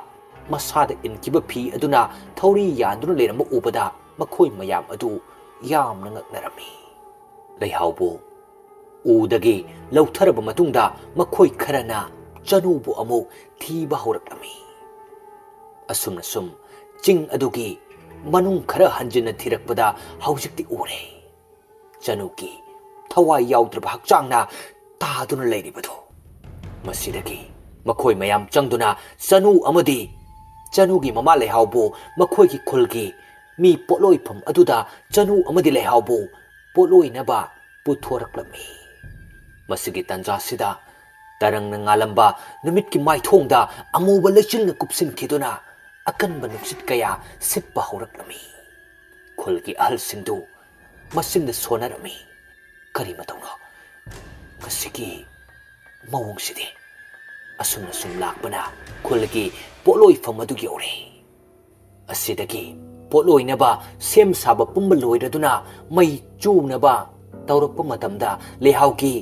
ꯃꯁꯥꯗ ꯏꯟꯈꯤꯕ ꯐꯤ ꯑꯗꯨꯅ ꯊꯧꯔꯤ ꯌꯥꯟꯗꯨꯅ ꯂꯩꯔꯝꯕ ꯎꯕꯗ ꯃꯈꯣꯏ ꯃꯌꯥꯝ ꯑꯗꯨ ꯌꯥꯝꯅ ꯉꯛꯅꯔꯝꯃꯤ꯫ ꯂꯩꯍꯥꯎꯕꯨ ꯎꯗꯒꯤ ꯂꯧꯊꯔꯕ ꯃꯇꯨꯡꯗ ꯃꯈꯣꯏ ꯈꯔꯅ ꯆꯅꯨꯕꯨ ꯑꯃꯨꯛ ꯊꯤꯕ ꯍꯧꯔꯛꯂꯝꯃꯤ꯫ ꯑꯁꯨꯝꯅ ꯁꯨꯝ ꯆꯤꯡ ꯑꯗꯨꯒꯤ ꯃꯅꯨꯡ ꯈꯔ ꯍꯟꯖꯤꯟꯅ ꯊꯤꯔꯛꯄꯗ ꯍꯧꯖꯤꯛꯇꯤ ꯎꯔꯦ꯫ ꯆꯅꯨꯒꯤ ꯊꯋꯥꯏ ꯌꯥꯎꯗ꯭ꯔꯕ ꯍꯛꯆꯥꯡꯅ ꯇꯥꯗꯨꯅ ꯂꯩꯔꯤꯕꯗꯨ꯫ ꯃꯁꯤꯗꯒꯤ ꯃꯈꯣꯏ ꯃꯌꯥꯝ ꯆꯪꯗꯨꯅ ꯆꯅꯨ ꯑꯃꯗꯤ ꯆꯅꯨꯒꯤ ꯃꯃꯥ ꯂꯩꯍꯥꯎꯕꯨ ꯃꯈꯣꯏꯒꯤ ꯈꯨꯜꯒꯤ ꯃꯤ ꯄꯣꯠꯂꯣꯏꯐꯝ ꯑꯗꯨꯗ ꯆꯅꯨ ꯑꯃꯗꯤ ꯂꯩꯍꯥꯎꯕꯨ ꯄꯣꯠꯂꯣꯏꯅꯕ ꯄꯨꯊꯣꯔꯛꯂꯝꯃꯤ꯫ ꯃꯁꯤꯒꯤ ꯇꯥꯟꯖꯥꯁꯤꯗ ꯇꯔꯪꯅ ꯉꯥꯜꯂꯝꯕ ꯅꯨꯃꯤꯠꯀꯤ ꯃꯥꯏꯊꯣꯡꯗ ꯑꯃꯨꯕ ꯂꯩꯆꯤꯜꯅ ꯀꯨꯞꯁꯤꯟꯈꯤꯗꯨꯅ ꯑꯀꯟꯕ ꯅꯨꯡꯁꯤꯠ ꯀꯌꯥ ꯁꯤꯠꯄ ꯍꯧꯔꯛꯂꯝꯃꯤ꯫ ꯈꯨꯜꯒꯤ ꯑꯍꯜꯁꯤꯡꯗꯨ ꯃꯆꯤꯟꯗ ꯁꯣꯟꯅꯔꯝꯃꯤ꯫ "ꯀꯔꯤ ꯃꯇꯧꯅꯣ ꯃꯁꯤꯒꯤ ꯃꯑꯣꯡꯁꯤꯗꯤ?" ꯑꯁꯨꯝꯅ ꯁꯨꯝ ꯂꯥꯛꯄꯅ ꯈꯨꯜꯒꯤ ꯄꯣꯠꯂꯣꯏꯐꯝ ꯑꯗꯨ ꯌꯧꯔꯦ꯫ ꯑꯁꯤꯗꯒꯤ ꯄꯣꯠꯂꯣꯏꯅꯕ ꯁꯦꯝ ꯁꯥꯕ ꯄꯨꯝꯕ ꯂꯣꯏꯔꯗꯨꯅ ꯃꯩ ꯆꯨꯅꯕ ꯇꯧꯔꯛꯄ ꯃꯇꯝꯗ ꯂꯩꯍꯥꯎꯒꯤ,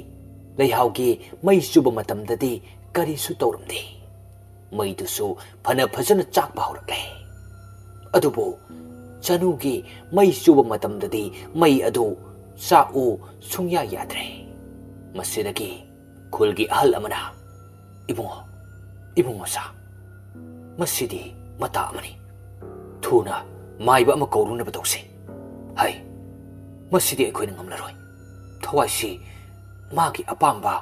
ꯂꯩꯍꯥꯎꯒꯤ ꯃꯩ ꯆꯨꯕ ꯃꯇꯝꯗꯗꯤ ꯀꯔꯤꯁꯨ ꯇꯧꯔꯝꯗꯦ꯫ ꯃꯩꯗꯨꯁꯨ ꯐꯅ ꯐꯖꯅ ꯆꯥꯛꯄ ꯍꯧꯔꯛꯂꯦ꯫ ꯑꯗꯨꯕꯨ ꯆꯅꯨꯒꯤ ꯃꯩ ꯆꯨꯕ ꯃꯇꯝꯗꯗꯤ ꯃꯩ ꯑꯗꯨ ꯆꯥꯛꯎ ꯁꯨꯡꯌꯥ ꯌꯥꯗ꯭ꯔꯦ꯫ ꯃꯁꯤꯗꯒꯤ ꯈꯨꯜꯒꯤ ꯑꯍꯜ ꯑꯃꯅ, "ꯏꯕꯨꯡꯉꯣ, ꯏꯕꯨꯡꯉꯣ ꯁꯥ, ꯃꯁꯤꯗꯤ ꯃꯇꯥ ꯑꯃꯅꯤ꯫ ꯊꯨꯅ ꯃꯥꯏꯕ ꯑꯃ ꯀꯧꯔꯨꯅꯕ ꯇꯧꯁꯤ꯫ ꯍꯩ, ꯃꯁꯤꯗꯤ ꯑꯩꯈꯣꯏꯅ ꯉꯝꯂꯔꯣꯏ꯫ ꯊꯋꯥꯏꯁꯤ ꯃꯥꯒꯤ ꯑꯄꯥꯝꯕ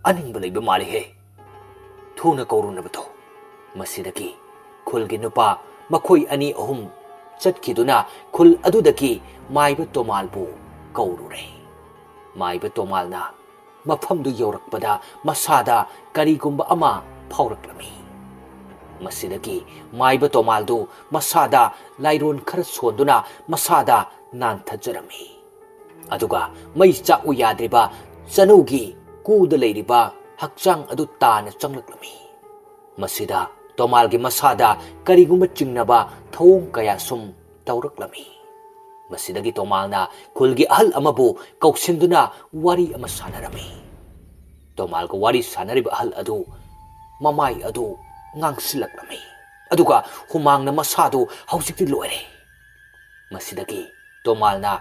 ꯑꯅꯤꯡꯕ ꯂꯩꯕ ꯃꯥꯜꯂꯤꯍꯦ꯫ ꯊꯨꯅ ꯀꯧꯔꯨꯅꯕ ꯇꯧ꯫" ꯃꯁꯤꯗꯒꯤ ꯈꯨꯜꯒꯤ ꯅꯨꯄꯥ ꯃꯈꯣꯏ ꯑꯅꯤ ꯑꯍꯨꯝ ꯆꯠꯈꯤꯗꯨꯅ ꯈꯨꯜ ꯑꯗꯨꯗꯒꯤ ꯃꯥꯏꯕ ꯇꯣꯃꯥꯜꯕꯨ ꯀꯧꯔꯨꯔꯦ꯫ ꯃꯥꯏꯕ ꯇꯣꯃꯥꯜꯅ ꯃꯐꯝꯗꯨ ꯌꯧꯔꯛꯄꯗ ꯃꯁꯥꯗ ꯀꯔꯤꯒꯨꯝꯕ ꯑꯃ ꯐꯥꯎꯔꯛꯂꯝꯃꯤ꯫ ꯃꯁꯤꯗꯒꯤ ꯃꯥꯏꯕ ꯇꯣꯃꯥꯜꯗꯨ ꯃꯁꯥꯗ ꯂꯥꯏꯔꯣꯟ ꯈꯔ ꯁꯣꯟꯗꯨꯅ ꯃꯁꯥꯗ ꯅꯥꯟꯊꯖꯔꯝꯃꯤ꯫ ꯑꯗꯨꯒ ꯃꯩ ꯆꯥꯛꯎ ꯌꯥꯗ꯭ꯔꯤꯕ ꯆꯅꯨꯒꯤ ꯀꯨꯗ ꯂꯩꯔꯤꯕ ꯍꯛꯆꯥꯡ ꯑꯗꯨ ꯇꯥꯅ ꯆꯪꯂꯛꯂꯝꯃꯤ꯫ ꯃꯁꯤꯗ ꯇꯣꯃꯥꯜꯒꯤ ꯃꯁꯥꯗ ꯀꯔꯤꯒꯨꯝꯕ ꯆꯤꯡꯅꯕ ꯊꯧꯑꯣꯡ ꯀꯌꯥ ꯁꯨꯝ ꯇꯧꯔꯛꯂꯝꯃꯤ꯫ ꯃꯁꯤꯗꯒꯤ ꯇꯣꯃꯥꯜꯅ ꯈꯨꯜꯒꯤ ꯑꯍꯜ ꯑꯃꯕꯨ ꯀꯧꯁꯤꯟꯗꯨꯅ ꯋꯥꯔꯤ ꯑꯃ ꯁꯥꯟꯅꯔꯝꯃꯤ꯫ ꯇꯣꯃꯥꯜꯒ ꯋꯥꯔꯤ ꯁꯥꯟꯅꯔꯤꯕ ꯑꯍꯜ ꯑꯗꯨ ꯃꯃꯥꯏ ꯑꯗꯨ ꯉꯥꯡꯁꯤꯜꯂꯛꯂꯝꯃꯤ꯫ ꯑꯗꯨꯒ ꯍꯨꯃꯥꯡꯅ ꯃꯁꯥꯗꯨ ꯍꯧꯖꯤꯛꯇꯤ ꯂꯣꯏꯔꯦ꯫ ꯃꯁꯤꯗꯒꯤ ꯇꯣꯃꯥꯜꯅ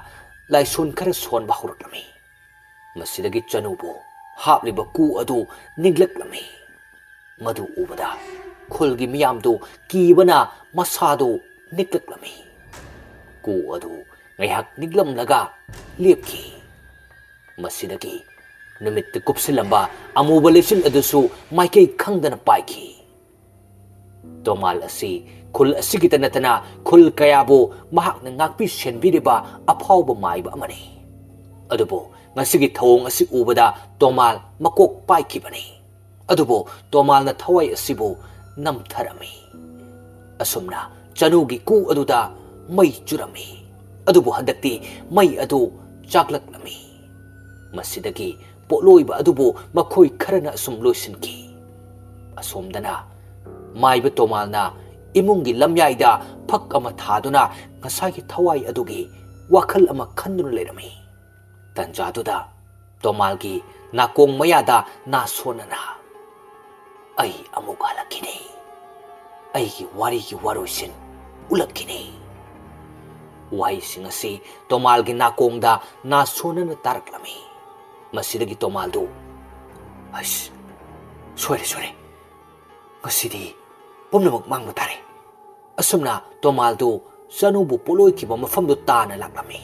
ꯂꯥꯏꯁꯣꯟ ꯈꯔ ꯁꯣꯟꯕ ꯍꯧꯔꯛꯂꯝꯃꯤ꯫ ꯃꯁꯤꯗꯒꯤ ꯆꯅꯨꯕꯨ ꯍꯥꯞꯂꯤꯕ ꯀꯨ ꯑꯗꯨ ꯅꯤꯛꯂꯛꯂꯝꯃꯤ꯫ ꯃꯗꯨ ꯎꯕꯗ ꯈꯨꯜꯒꯤ ꯃꯤꯌꯥꯝꯗꯨ ꯀꯤꯕꯅ ꯃꯁꯥꯗꯨ ꯅꯤꯛꯂꯛꯂꯝꯃꯤ꯫ ꯀꯨ ꯑꯗꯨ ꯉꯥꯏꯍꯥꯛ ꯅꯤꯛꯂꯝꯂꯒ ꯂꯦꯞꯈꯤ꯫ ꯃꯁꯤꯗꯒꯤ ꯅꯨꯃꯤꯠꯇ ꯀꯨꯞꯁꯤꯜꯂꯝꯕ ꯑꯃꯨꯕ ꯂꯩꯆꯤꯜ ꯑꯗꯨꯁꯨ ꯃꯥꯏꯀꯩ ꯈꯪꯗꯅ ꯄꯥꯏꯈꯤ꯫ ꯇꯣꯃꯥꯜ ꯑꯁꯤ ꯈꯨꯜ ꯑꯁꯤꯒꯤꯇ ꯅꯠꯇꯅ ꯈꯨꯜ ꯀꯌꯥꯕꯨ ꯃꯍꯥꯛꯅ ꯉꯥꯛꯄꯤ ꯁꯦꯟꯕꯤꯔꯤꯕ ꯑꯐꯥꯎꯕ ꯃꯥꯏꯕ ꯑꯃꯅꯤ꯫ ꯑꯗꯨꯕꯨ ꯉꯁꯤꯒꯤ ꯊꯧꯑꯣꯡ ꯑꯁꯤ ꯎꯕꯗ ꯇꯣꯃꯥꯜ ꯃꯀꯣꯛ ꯄꯥꯏꯈꯤꯕꯅꯤ꯫ ꯑꯗꯨꯕꯨ ꯇꯣꯃꯥꯜꯅ ꯊꯋꯥꯏ ꯑꯁꯤꯕꯨ ꯅꯝꯊꯔꯝꯃꯤ꯫ ꯑꯁꯨꯝꯅ ꯆꯅꯨꯒꯤ ꯀꯨ ꯑꯗꯨꯗ ꯃꯩ ꯆꯨꯔꯝꯃꯤ꯫ ꯑꯗꯨꯕꯨ ꯍꯟꯗꯛꯇꯤ ꯃꯩ ꯑꯗꯨ ꯆꯥꯛꯂꯛꯂꯝꯃꯤ꯫ ꯃꯁꯤꯗꯒꯤ ꯄꯣꯠꯂꯣꯏꯕ ꯑꯗꯨꯕꯨ ꯃꯈꯣꯏ ꯈꯔꯅ ꯑꯁꯨꯝ ꯂꯣꯏꯁꯤꯟꯈꯤ꯫ ꯑꯁꯣꯝꯗꯅ ꯃꯥꯏꯕ ꯇꯣꯃꯥꯜꯅ ꯏꯃꯨꯡꯒꯤ ꯂꯝꯌꯥꯏꯗ ꯐꯛ ꯑꯃ ꯊꯥꯗꯨꯅ ꯉꯁꯥꯏꯒꯤ ꯊꯋꯥꯏ ꯑꯗꯨꯒꯤ ꯋꯥꯈꯜ ꯑꯃ ꯈꯟꯗꯨꯅ ꯂꯩꯔꯝꯃꯤ꯫ ꯇꯟꯖꯥꯗꯨꯗ ꯇꯣꯃꯥꯜꯒꯤ ꯅꯥꯀꯣꯡ ꯃꯌꯥꯗ ꯅꯥꯁꯣꯟꯅꯅ, "ꯑꯩ ꯑꯃꯨꯛ ꯍꯜꯂꯛꯈꯤꯅꯤ꯫ ꯑꯩꯒꯤ ꯋꯥꯔꯤꯒꯤ ꯋꯥꯔꯣꯏꯁꯤꯟ ꯎꯠꯂꯛꯈꯤꯅꯤ꯫" ꯋꯥꯍꯩꯁꯤꯡ ꯑꯁꯤ ꯇꯣꯃꯥꯜꯒꯤ ꯅꯥꯀꯣꯡꯗ ꯅꯥꯁꯣꯟꯅꯅ ꯇꯥꯔꯛꯂꯝꯃꯤ꯫ ꯃꯁꯤꯗꯒꯤ ꯇꯣꯃꯥꯜꯗꯨ, "ꯑꯁ, ꯁꯣꯏꯔꯦ, ꯁꯣꯏꯔꯦ꯫ ꯉꯁꯤꯗꯤ ꯄꯨꯝꯅꯃꯛ ꯃꯥꯡꯕ ꯇꯥꯔꯦ꯫" ꯑꯁꯨꯝꯅ ꯇꯣꯃꯥꯜꯗꯨ ꯆꯅꯨꯕꯨ ꯄꯣꯠꯂꯣꯏꯈꯤꯕ ꯃꯐꯝꯗꯨ ꯇꯥꯅ ꯂꯥꯛꯂꯝꯃꯤ꯫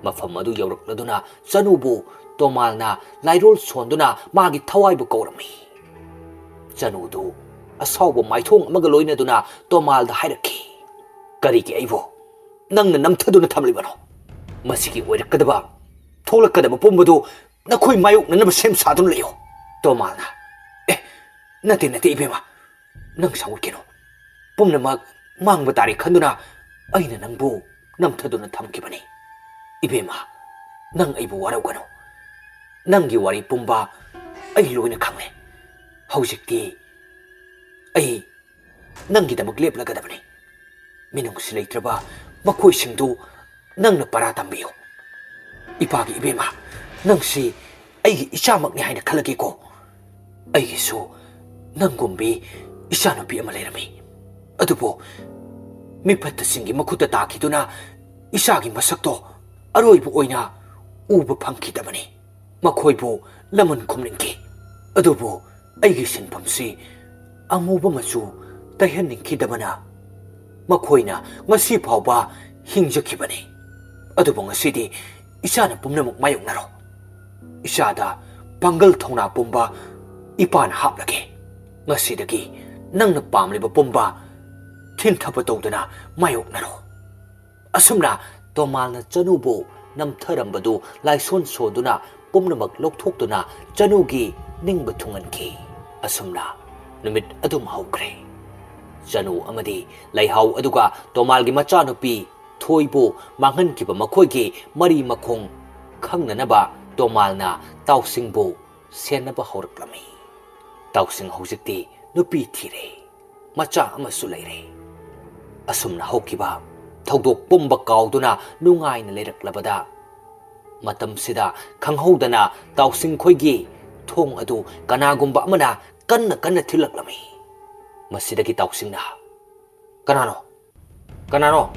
ꯃꯐꯝ ꯑꯗꯨ ꯌꯧꯔꯛꯂꯗꯨꯅ ꯆꯅꯨꯕꯨ ꯇꯣꯃꯥꯜꯅ ꯂꯥꯏꯔꯣꯜ ꯁꯣꯟꯗꯨꯅ ꯃꯥꯒꯤ ꯊꯋꯥꯏꯕꯨ ꯀꯧꯔꯝꯃꯤ꯫ ꯆꯅꯨꯗꯨ ꯑꯁꯥꯎꯕ ꯃꯥꯏꯊꯣꯡ ꯑꯃꯒ ꯂꯣꯏꯅꯗꯨꯅ ꯇꯣꯃꯥꯜꯗ ꯍꯥꯏꯔꯛꯈꯤ, "ꯀꯔꯤꯒꯤ ꯑꯩꯕꯨ ꯅꯪꯅ ꯅꯝꯊꯗꯨꯅ ꯊꯝꯂꯤꯕꯅꯣ? ꯃꯁꯤꯒꯤ ꯑꯣꯏꯔꯛꯀꯗꯕ, ꯊꯣꯛꯂꯛꯀꯗꯕ ꯄꯨꯝꯕꯗꯨ ꯅꯈꯣꯏ ꯃꯥꯌꯣꯛꯅꯅꯕ ꯁꯦꯝ ꯁꯥꯗꯨꯅ ꯂꯩꯌꯨ꯫" ꯇꯣꯃꯥꯜꯅ, "ꯑꯦ, ꯅꯠꯇꯦ, ꯅꯠꯇꯦ, ꯏꯕꯦꯝꯃ, ꯅꯪ ꯁꯥꯎꯒꯠꯀꯅꯨ꯫ ꯄꯨꯝꯅꯃꯛ ꯃꯥꯡꯕ ꯇꯥꯔꯦ ꯈꯟꯗꯨꯅ ꯑꯩꯅ ꯅꯪꯕꯨ ꯅꯝꯊꯗꯨꯅ ꯊꯝꯈꯤꯕꯅꯤ꯫ ꯏꯕꯦꯝꯃ, ꯅꯪ ꯑꯩꯕꯨ ꯋꯥꯔꯧꯒꯅꯨ꯫ ꯅꯪꯒꯤ ꯋꯥꯔꯤ ꯄꯨꯝꯕ ꯑꯩ ꯂꯣꯏꯅ ꯈꯪꯂꯦ꯫ ꯍꯧꯖꯤꯛꯇꯤ ꯑꯩ ꯅꯪꯒꯤꯗꯃꯛ ꯂꯦꯞꯂꯒꯗꯕꯅꯤ꯫ ꯃꯤꯅꯨꯡꯁꯤ ꯂꯩꯇ꯭ꯔꯕ ꯃꯈꯣꯏꯁꯤꯡꯗꯨ ꯅꯪꯅ ꯄꯔꯥ ꯇꯝꯕꯤꯌꯨ꯫ ꯏꯄꯥꯒꯤ ꯏꯕꯦꯝꯃ, ꯅꯪꯁꯤ ꯑꯩꯒꯤ ꯏꯆꯥꯃꯛꯅꯤ ꯍꯥꯏꯅ ꯈꯜꯂꯒꯦꯀꯣ꯫ ꯑꯩꯒꯤꯁꯨ ꯅꯪꯒꯨꯝꯕꯤ ꯏꯆꯥꯅꯨꯄꯤ ꯑꯃ ꯂꯩꯔꯝꯃꯤ꯫ ꯑꯗꯨꯕꯨ ꯃꯤꯐꯠꯇꯁꯤꯡꯒꯤ ꯃꯈꯨꯠꯇ ꯇꯥꯈꯤꯗꯨꯅ ꯏꯆꯥꯒꯤ ꯃꯁꯛꯇꯣ ꯑꯔꯣꯏꯕ ꯑꯣꯏꯅ ꯎꯕ ꯐꯪꯈꯤꯗꯕꯅꯤ꯫ ꯃꯈꯣꯏꯕꯨ ꯂꯃꯟ ꯈꯨꯝꯅꯤꯡꯈꯤ꯫ ꯑꯗꯨꯕꯨ ꯑꯩꯒꯤ ꯁꯤꯟꯐꯝꯁꯤ ꯑꯃꯨꯕ ꯃꯆꯨ ꯇꯩꯍꯟꯅꯤꯡꯈꯤꯗꯕꯅ ꯃꯈꯣꯏꯅ ꯉꯁꯤ ꯐꯥꯎꯕ ꯍꯤꯡꯖꯈꯤꯕꯅꯤ꯫ ꯑꯗꯨꯕꯨ ꯉꯁꯤꯗꯤ ꯏꯆꯥꯅ ꯄꯨꯝꯅꯃꯛ ꯃꯥꯌꯣꯛꯅꯔꯣ꯫ ꯏꯆꯥꯗ ꯄꯥꯡꯒꯜ ꯊꯧꯅꯥ ꯄꯨꯝꯕ ꯏꯄꯥꯅ ꯍꯥꯞꯂꯒꯦ꯫ ꯉꯁꯤꯗꯒꯤ ꯅꯪꯅ ꯄꯥꯝꯂꯤꯕ ꯄꯨꯝꯕ ꯊꯤꯟꯊꯕ ꯇꯧꯗꯅ ꯃꯥꯌꯣꯛꯅꯔꯣ꯫ ꯑꯁꯨꯝꯅ ꯇꯣꯃꯥꯜꯅ ꯆꯅꯨꯕꯨ ꯅꯝꯊꯔꯝꯕꯗꯨ ꯂꯥꯏꯁꯣꯟ ꯁꯣꯟꯗꯨꯅ ꯄꯨꯝꯅꯃꯛ ꯂꯧꯊꯣꯛꯇꯨꯅ ꯆꯅꯨꯒꯤ ꯅꯤꯡꯕ ꯊꯨꯡꯍꯟꯈꯤ꯫ ꯑꯁꯨꯝꯅ ꯅꯨꯃꯤꯠ ꯑꯗꯨꯝ ꯍꯧꯈ꯭ꯔꯦ꯫ ꯆꯅꯨ ꯑꯃꯗꯤ ꯂꯩꯍꯥꯎ ꯑꯗꯨꯒ ꯇꯣꯃꯥꯜꯒꯤ ꯃꯆꯥꯅꯨꯄꯤ ꯊꯣꯏꯕꯨ ꯃꯥꯡꯍꯟꯈꯤꯕ ꯃꯈꯣꯏꯒꯤ ꯃꯔꯤ ꯃꯈꯣꯡ ꯈꯪꯅꯅꯕ ꯇꯣꯃꯥꯜꯅ ꯇꯥꯎꯁꯤꯡꯕꯨ ꯁꯦꯟꯅꯕ ꯍꯧꯔꯛꯂꯝꯃꯤ꯫ ꯇꯥꯎꯁꯤꯡ ꯍꯧꯖꯤꯛꯇꯤ ꯅꯨꯄꯤ ꯊꯤꯔꯦ, ꯃꯆꯥ ꯑꯃꯁꯨ ꯂꯩꯔꯦ꯫ ꯑꯁꯨꯝꯅ ꯍꯧꯈꯤꯕ ꯊꯧꯗꯣꯛ ꯄꯨꯝꯕ ꯀꯥꯎꯗꯨꯅ ꯅꯨꯡꯉꯥꯏꯅ ꯂꯩꯔꯛꯂꯕꯗ, ꯃꯇꯝꯁꯤꯗ ꯈꯪꯍꯧꯗꯅ ꯇꯥꯎꯁꯤꯡ ꯈꯣꯏꯒꯤ ꯊꯣꯡ ꯑꯗꯨ ꯀꯅꯥꯒꯨꯝꯕ ꯑꯃꯅ ꯀꯟꯅ ꯀꯟꯅ ꯊꯤꯜꯂꯛꯂꯝꯃꯤ꯫ ꯃꯁꯤꯗꯒꯤ ꯇꯥꯎꯁꯤꯡꯅ, "ꯀꯅꯥꯅꯣ? ꯀꯅꯥꯅꯣ?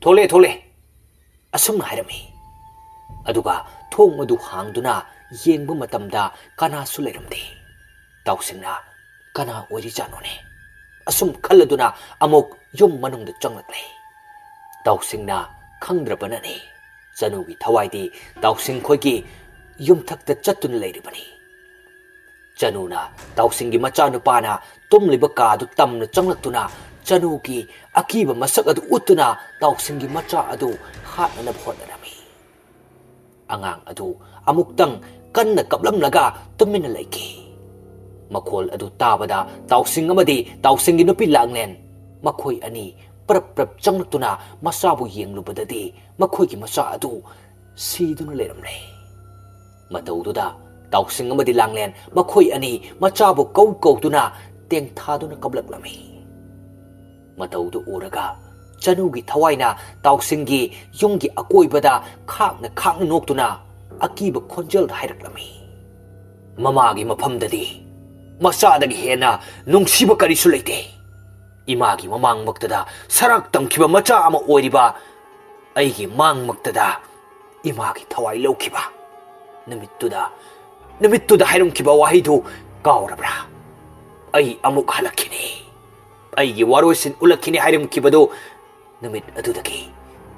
ꯊꯣꯛꯂꯛꯑꯦ, ꯊꯣꯛꯂꯛꯑꯦ!" ꯑꯁꯨꯝꯅ ꯍꯥꯏꯔꯝꯃꯤ꯫ ꯑꯗꯨꯒ ꯊꯣꯡ ꯑꯗꯨ ꯍꯥꯡꯗꯨꯅ ꯌꯦꯡꯕ ꯃꯇꯝꯗ ꯀꯅꯥꯁꯨ ꯂꯩꯔꯝꯗꯦ꯫ ꯇꯥꯎꯁꯤꯡꯅ, "ꯀꯅꯥ ꯑꯣꯏꯔꯤꯖꯥꯠꯅꯣꯅꯦ?" ꯑꯁꯨꯝ ꯈꯜꯂꯗꯨꯅ ꯑꯃꯨꯛ ꯌꯨꯝ ꯃꯅꯨꯡꯗ ꯆꯪꯂꯛꯂꯦ꯫ ꯇꯥꯎꯁꯤꯡꯅ ꯈꯪꯗ꯭ꯔꯕꯅꯅꯤ꯫ ꯆꯅꯨꯒꯤ ꯊꯋꯥꯏꯗꯤ ꯇꯥꯎꯁꯤꯡ ꯈꯣꯏꯒꯤ ꯌꯨꯝꯊꯛꯇ ꯆꯠꯇꯨꯅ ꯂꯩꯔꯤꯕꯅꯤ꯫ ꯆꯅꯨꯅ ꯇꯥꯎꯁꯤꯡꯒꯤ ꯃꯆꯥꯅꯨꯄꯥꯅ ꯇꯨꯝꯂꯤꯕ ꯀꯥꯗꯨ ꯇꯝꯅ ꯆꯪꯂꯛꯇꯨꯅ ꯆꯅꯨꯒꯤ ꯑꯀꯤꯕ ꯃꯁꯛ ꯑꯗꯨ ꯎꯠꯇꯨꯅ ꯇꯥꯎꯁꯤꯡꯒꯤ ꯃꯆꯥ ꯑꯗꯨ ꯍꯥꯠꯅꯅꯕ ꯍꯣꯠꯅꯔꯝꯃꯤ꯫ ꯑꯉꯥꯡ ꯑꯗꯨ ꯑꯃꯨꯛꯇꯪ ꯀꯟꯅ ꯀꯞꯂꯝꯂꯒ ꯇꯨꯃꯤꯟꯅ ꯂꯩꯈꯤ꯫ ꯃꯈꯣꯜ ꯑꯗꯨ ꯇꯥꯕꯗ ꯇꯥꯎꯁꯤꯡ ꯑꯃꯗꯤ ꯇꯥꯎꯁꯤꯡꯒꯤ ꯅꯨꯄꯤ ꯂꯥꯡꯂꯦꯟ ꯃꯈꯣꯏ ꯑꯅꯤ ꯄ꯭ꯔꯞ ꯄ꯭ꯔꯞ ꯆꯪꯂꯛꯇꯨꯅ ꯃꯆꯥꯕꯨ ꯌꯦꯡꯂꯨꯕꯗꯗꯤ ꯃꯈꯣꯏꯒꯤ ꯃꯆꯥ ꯑꯗꯨ ꯁꯤꯗꯨꯅ ꯂꯩꯔꯝꯂꯦ꯫ ꯃꯇꯧꯗꯨꯗ ꯇꯥꯎꯁꯤꯡ ꯑꯃꯗꯤ ꯂꯥꯡꯂꯦꯟ ꯃꯈꯣꯏ ꯑꯅꯤ ꯃꯆꯥꯕꯨ ꯀꯧ ꯀꯧꯗꯨꯅ ꯇꯦꯡꯊꯥꯗꯨꯅ ꯀꯞꯂꯛꯂꯝꯃꯤ꯫ ꯃꯇꯧꯗꯨ ꯎꯔꯒ ꯆꯅꯨꯒꯤ ꯊꯋꯥꯏꯅ ꯇꯥꯎꯁꯤꯡꯒꯤ ꯌꯨꯝꯒꯤ ꯑꯀꯣꯏꯕꯗ ꯈꯥꯛꯅ ꯈꯥꯛꯅ ꯅꯣꯛꯇꯨꯅ ꯑꯀꯤꯕ ꯈꯣꯟꯖꯦꯜꯗ ꯍꯥꯏꯔꯛꯂꯝꯃꯤ, "ꯃꯃꯥꯒꯤ ꯃꯐꯝꯗꯗꯤ ꯃꯆꯥꯗꯒꯤ ꯍꯦꯟꯅ ꯅꯨꯡꯁꯤꯕ ꯀꯔꯤꯁꯨ ꯂꯩꯇꯦ꯫ ꯏꯃꯥꯒꯤ ꯃꯃꯥꯡꯃꯛꯇꯗ ꯁꯔꯥꯛ ꯇꯝꯈꯤꯕ ꯃꯆꯥ ꯑꯃ ꯑꯣꯏꯔꯤꯕ ꯑꯩꯒꯤ ꯃꯥꯡꯃꯛꯇꯗ ꯏꯃꯥꯒꯤ ꯊꯋꯥꯏ ꯂꯧꯈꯤꯕ ꯅꯨꯃꯤꯠꯇꯨꯗ, ꯅꯨꯃꯤꯠꯇꯨꯗ ꯍꯥꯏꯔꯝꯈꯤꯕ ꯋꯥꯍꯩꯗꯨ ꯀꯥꯎꯔꯕ꯭ꯔꯥ? ꯑꯩ ꯑꯃꯨꯛ ꯍꯜꯂꯛꯈꯤꯅꯤ, ꯑꯩꯒꯤ ꯋꯥꯔꯣꯏꯁꯤꯟ ꯎꯠꯂꯛꯈꯤꯅꯤ ꯍꯥꯏꯔꯝꯈꯤꯕꯗꯨ ꯅꯨꯃꯤꯠ ꯑꯗꯨꯗꯒꯤ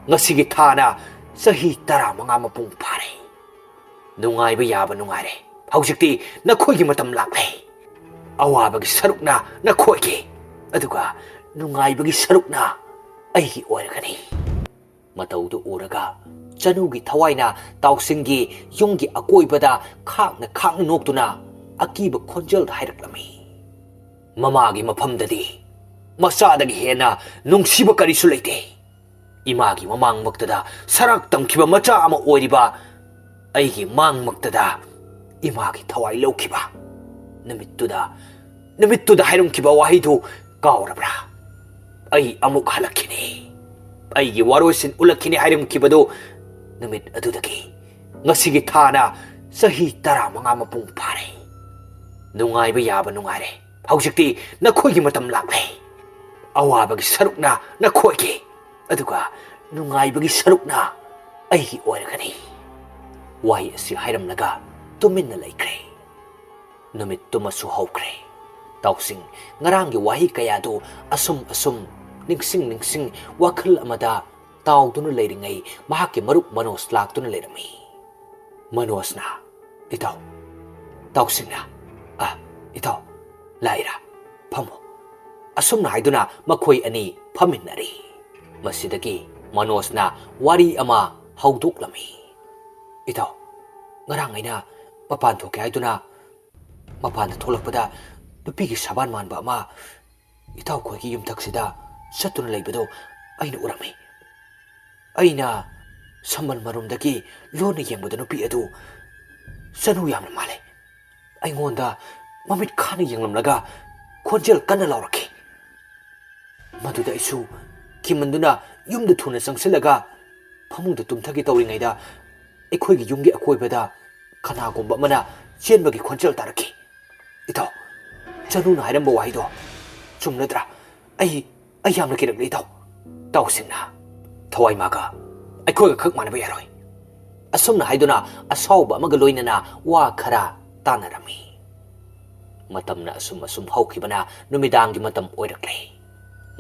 ꯉꯁꯤꯒꯤ ꯊꯥꯅ ꯆꯍꯤ ꯇꯔꯥꯃꯉꯥ ꯃꯄꯨꯡ ꯐꯥꯔꯦ꯫ ꯅꯨꯡꯉꯥꯏꯕ ꯌꯥꯕ ꯅꯨꯡꯉꯥꯏꯔꯦ꯫ ꯍꯧꯖꯤꯛꯇꯤ ꯅꯈꯣꯏꯒꯤ ꯃꯇꯝ ꯂꯥꯛꯂꯦ꯫ ꯑꯋꯥꯕꯒꯤ ꯁꯔꯨꯛꯅ ꯅꯈꯣꯏꯒꯤ, ꯑꯗꯨꯒ ꯅꯨꯡꯉꯥꯏꯕꯒꯤ ꯁꯔꯨꯛꯅ ꯑꯩꯒꯤ ꯑꯣꯏꯔꯒꯅꯤ꯫" ꯃꯇꯧꯗꯨ ꯎꯔꯒ ꯆꯅꯨꯒꯤ ꯊꯋꯥꯏꯅ ꯇꯥꯎꯁꯤꯡꯒꯤ ꯌꯨꯝꯒꯤ ꯑꯀꯣꯏꯕꯗ ꯈꯥꯛꯅ ꯈꯥꯛꯅ ꯅꯣꯛꯇꯨꯅ ꯑꯀꯤꯕ ꯈꯣꯟꯖꯦꯜꯗ ꯍꯥꯏꯔꯛꯂꯝꯃꯤ, "ꯃꯃꯥꯒꯤ ꯃꯐꯝꯗꯗꯤ ꯃꯆꯥꯗꯒꯤ ꯍꯦꯟꯅ ꯅꯨꯡꯁꯤꯕ ꯀꯔꯤꯁꯨ ꯂꯩꯇꯦ꯫ ꯏꯃꯥꯒꯤ ꯃꯃꯥꯡꯃꯛꯇꯗ ꯁꯔꯥꯛ ꯇꯝꯈꯤꯕ ꯃꯆꯥ ꯑꯃ ꯑꯣꯏꯔꯤꯕ ꯑꯩꯒꯤ ꯃꯥꯡꯃꯛꯇꯗ ꯏꯃꯥꯒꯤ ꯊꯋꯥꯏ ꯂꯧꯈꯤꯕ ꯅꯨꯃꯤꯠꯇꯨꯗ, ꯅꯨꯃꯤꯠꯇꯨꯗ ꯍꯥꯏꯔꯝꯈꯤꯕ ꯋꯥꯍꯩꯗꯨ ꯀꯥꯎꯔꯕ꯭ꯔꯥ? ꯑꯩ ꯑꯃꯨꯛ ꯍꯜꯂꯛꯈꯤꯅꯤ, ꯑꯩꯒꯤ ꯋꯥꯔꯣꯏꯁꯤꯟ ꯎꯠꯂꯛꯈꯤꯅꯤ ꯍꯥꯏꯔꯝꯈꯤꯕꯗꯨ ꯅꯨꯃꯤꯠ ꯑꯗꯨꯗꯒꯤ ꯉꯁꯤꯒꯤ ꯊꯥꯅ ꯆꯍꯤ ꯇꯔꯥꯃꯉꯥ ꯃꯄꯨꯡ ꯐꯥꯔꯦ꯫ ꯅꯨꯡꯉꯥꯏꯕ ꯌꯥꯕ ꯅꯨꯡꯉꯥꯏꯔꯦ꯫ ꯍꯧꯖꯤꯛꯇꯤ ꯅꯈꯣꯏꯒꯤ ꯃꯇꯝ ꯂꯥꯛꯂꯦ꯫ ꯑꯋꯥꯕꯒꯤ ꯁꯔꯨꯛꯅ ꯅꯈꯣꯏꯒꯤ, ꯑꯗꯨꯒ ꯅꯨꯡꯉꯥꯏꯕꯒꯤ ꯁꯔꯨꯛꯅ ꯑꯩꯒꯤ ꯑꯣꯏꯔꯒꯅꯤ꯫" ꯋꯥꯍꯩ ꯑꯁꯤ ꯍꯥꯏꯔꯝꯂꯒ ꯇꯨꯃꯤꯟꯅ ꯂꯩꯈ꯭ꯔꯦ꯫ ꯅꯨꯃꯤꯠꯇꯨꯃꯁꯨ ꯍꯧꯈ꯭ꯔꯦ꯫ ꯇꯥꯎꯁꯤꯡ ꯉꯔꯥꯡꯒꯤ ꯋꯥꯍꯩ ꯀꯌꯥꯗꯨ ꯑꯁꯨꯝ ꯑꯁꯨꯝ ꯅꯤꯡꯁꯤꯡ ꯅꯤꯡꯁꯤꯡ ꯋꯥꯈꯜ ꯑꯃꯗ ꯇꯥꯎꯗꯨꯅ ꯂꯩꯔꯤꯉꯩ ꯃꯍꯥꯛꯀꯤ ꯃꯔꯨꯞ ꯃꯅꯣꯖ ꯂꯥꯛꯇꯨꯅ ꯂꯩꯔꯝꯃꯤ꯫ ꯃꯅꯣꯖꯅ, "ꯏꯇꯥꯎ꯫" ꯇꯥꯎꯁꯤꯡꯅ, "ꯑ, ꯏꯇꯥꯎ, ꯂꯥꯛꯏꯔꯥ? ꯐꯝꯃꯣ꯫" ꯑꯁꯨꯝꯅ ꯍꯥꯏꯗꯨꯅ ꯃꯈꯣꯏ ꯑꯅꯤ ꯐꯝꯃꯤꯟꯅꯔꯤ꯫ ꯃꯁꯤꯗꯒꯤ ꯃꯅꯣꯖꯅ ꯋꯥꯔꯤ ꯑꯃ ꯍꯧꯗꯣꯛꯂꯝꯃꯤ꯫ "ꯏꯇꯥꯎ, ꯉꯔꯥꯡ ꯑꯩꯅ ꯃꯄꯥꯟ ꯊꯣꯛꯀꯦ ꯍꯥꯏꯗꯨꯅ ꯃꯄꯥꯟꯗ ꯊꯣꯛꯂꯛꯄꯗ ꯅꯨꯄꯤꯒꯤ ꯁꯕꯥꯟ ꯃꯥꯟꯕ ꯑꯃ ꯏꯇꯥꯎꯈꯣꯏꯒꯤ ꯌꯨꯝꯊꯛꯁꯤꯗ ꯆꯠꯇꯨꯅ ꯂꯩꯕꯗꯨ ꯑꯩꯅ ꯎꯔꯝꯃꯤ꯫ ꯑꯩꯅ ꯁꯝꯕꯜ ꯃꯔꯨꯝꯗꯒꯤ ꯂꯣꯟꯅ ꯌꯦꯡꯕꯗ ꯅꯨꯄꯤ ꯑꯗꯨ ꯆꯅꯨ ꯌꯥꯝꯅ ꯃꯥꯜꯂꯦ꯫ ꯑꯩꯉꯣꯟꯗ ꯃꯃꯤꯠ ꯈꯥꯅ ꯌꯦꯡꯂꯝꯂꯒ ꯈꯣꯟꯖꯦꯜ ꯀꯟꯅ ꯂꯥꯎꯔꯛꯈꯤ꯫ ꯃꯗꯨꯗ ꯑꯩꯁꯨ ꯀꯤꯃꯟꯗꯨꯅ ꯌꯨꯝꯗ ꯊꯨꯅ ꯆꯪꯁꯤꯜꯂꯒ ꯐꯃꯨꯡꯗ ꯇꯨꯝꯊꯒꯦ ꯇꯧꯔꯤꯉꯩꯗ ꯑꯩꯈꯣꯏꯒꯤ ꯌꯨꯝꯒꯤ ꯑꯀꯣꯏꯕꯗ ꯀꯅꯥꯒꯨꯝꯕ ꯑꯃꯅ ꯆꯦꯟꯕꯒꯤ ꯈꯣꯟꯖꯦꯜ ꯇꯥꯔꯛꯈꯤ꯫ "ꯏꯇꯥꯎ, ꯆꯅꯨꯅ ꯍꯥꯏꯔꯝꯕ ꯋꯥꯍꯩꯗꯣ ꯆꯨꯝꯂꯗ꯭ꯔꯥ? ꯑꯩ, ꯑꯩ ꯌꯥꯝꯅ ꯀꯤꯔꯛꯂꯦ ꯏꯇꯥꯎ꯫" ꯏꯇꯥꯎꯁꯤꯡꯅ ꯊꯋꯥꯏ ꯃꯥꯒ ꯑꯩꯈꯣꯏꯒ ꯈꯛ ꯃꯥꯟꯅꯕ ꯌꯥꯔꯣꯏ꯫ ꯑꯁꯨꯝꯅ ꯍꯥꯏꯗꯨꯅ ꯑꯁꯥꯎꯕ ꯑꯃꯒ ꯂꯣꯏꯅꯅ ꯋꯥ ꯈꯔ ꯇꯥꯅꯔꯝꯃꯤ꯫ ꯃꯇꯝꯅ ꯑꯁꯨꯝ ꯑꯁꯨꯝ ꯍꯧꯈꯤꯕꯅ ꯅꯨꯃꯤꯗꯥꯡꯒꯤ ꯃꯇꯝ ꯑꯣꯏꯔꯛꯂꯦ꯫